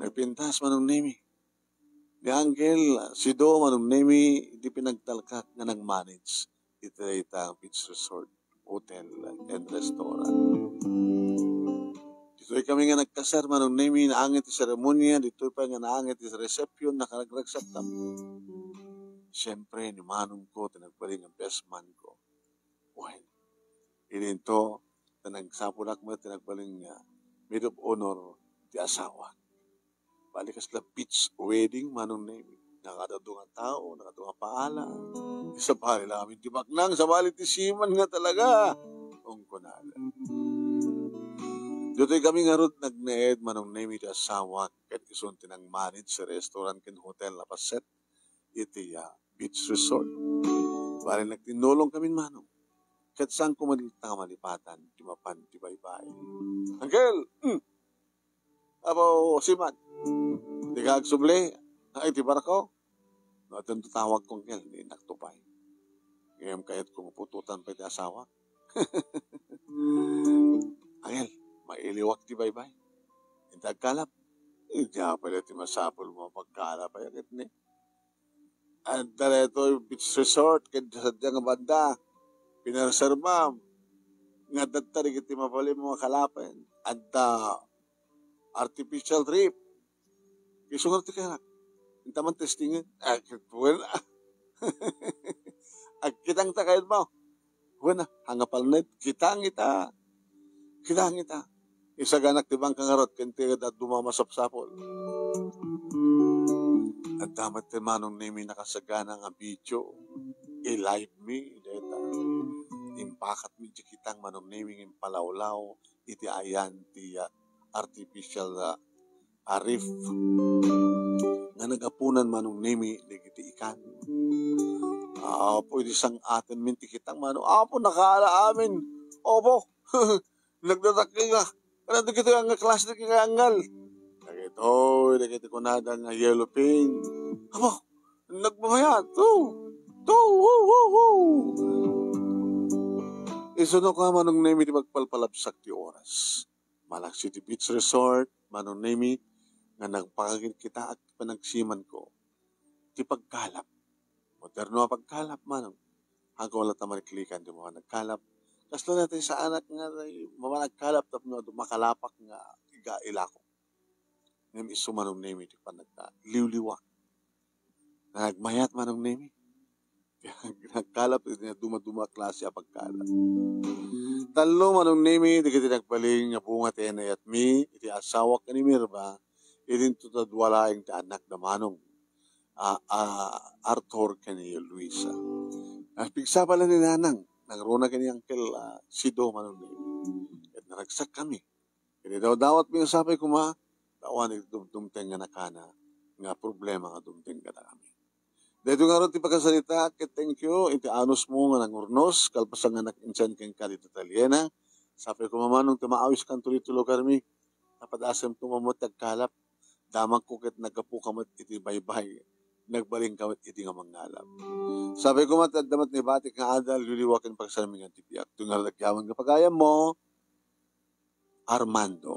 Nagpintas, Manong Nemi. Ni Angel Sido, Manong Nemi, iti pinagtalkak nga nag-manage iti dayta beach resort, hotel, and restaurant. Ditoy kami nga nagkasar, Manong Nemi, naangin ti seremonia, ditoy pay nga naangin ti reception, nakaragragsak kami. Siyempre, ni manongko, ti nagbalin nga best man ko. Wen, ininto, ta nagsapulak met ti nagbalin nga maid of honor ti asawa. Bali, kasla beach wedding, Manong Nemi. Nakadadu nga tao, nakadadu nga paala. Sabali la amin ti baknang, sabali ti seaman nga talaga. Ungkunada. Ditoy kami ngarud nagnaed, Manong Nemi, ti asawak, ket isun ti nang-manage ti restaurant ken hotel a paset iti, ah, beach resort. Bali, nagtinnulong kami, Manong. Ket saanko met nga malipatan ti mapan ti baybay. Uncle! Hmm. Apo, seaman. Dika agsubli. Ay, ti barko. No, addan tatawagko, Uncle, ni Nak Tupay. Ngem kayatko nga putotan pay ti asawak. Angel, mailiwak ti baybay. Inta agkalap. Idiay pay la ti masapul mo pagkalap ay ket ni. Adda daytoy beach resort, ket sadiay nga banda, pinarserba nga adda dagiti mabalin nga kalapen. Adda artificial reef. Isu nga ti kanak. Inta man testingen. Ah, ket wen. Agkitangta kayatmo. Wen, ah, hangapalnet. Kitang ita. Kitang ita. Isaganak ti bangka ngarud, ken ti adu a masapsapul. Adda met ti Manong Nemi nakasagana nga video. I-live mi, deta. Impakat mi di kitang Manong Nemi, impalawlaw, iti ayan ti, ah, artificial, ah, a reef nga nagapunan Manong Nemi dagiti ikan. Apo, idi sang-aten min ti kitang Manong, Apo, nakaala amin. Opo, nagdadakkel nga. Ano dagiti nga klase ti kangal? Dagitoy, dagiti kunada nga yellowfin. Apo, nagbabayat. To, to, wo, wo, wo. Isuno ka Manong Nemi ti magpalpalabsak ti oras. Malaksid ti beach resort, Manong Nemi, nga nagpakagid kita ag panagsimanko. Ti pagkalap. Moderno a pagkalap, Manong. Haanko latta mariklikan ti mga nagkalap. Kasla dayta saanak nga mapan agkalap tapno adu makalapak nga iga ilako. Ngem isu Manong Nemi ti panagka liwliwak. Nagmayat Manong Nemi. Nagkalap iti dumaduma a klase a pagkalap. Tallo Manong Nemi, dagiti nagbalin nga bunga ti inayatmi iti asawak ken ni Minerva, idinto ta dua laeng ti anakda Manong, a, a, Arthur ken ni Luisa. Napigsapa la ni Nanang. nangruna ken ni Uncle, ah, Sido Manong Dave. Ket naragsakkami. Ket idawdawatmi nga sapay koma, ta awan iti dumdumteng nga nakana nga problema nga dumteng kadakami. Daytoy ngarud ti pakasarita, ket thank you iti anusmo nga nangurnos, kalpasan nga nag-insend kenka dita Taliena. Sapay koma Manong ti maawiskanto ditoy lugarmi. Napadasemto met ti agkalap. Damagko ket naggapuka met iti baybay. Nagbalinka met idi nga mangngala. Sapay koma ti adda met naibatik nga adal, liwliwa ken pakasarmingan ti biag. Daytoy ngarud agyaman nga pagayammo, Armando.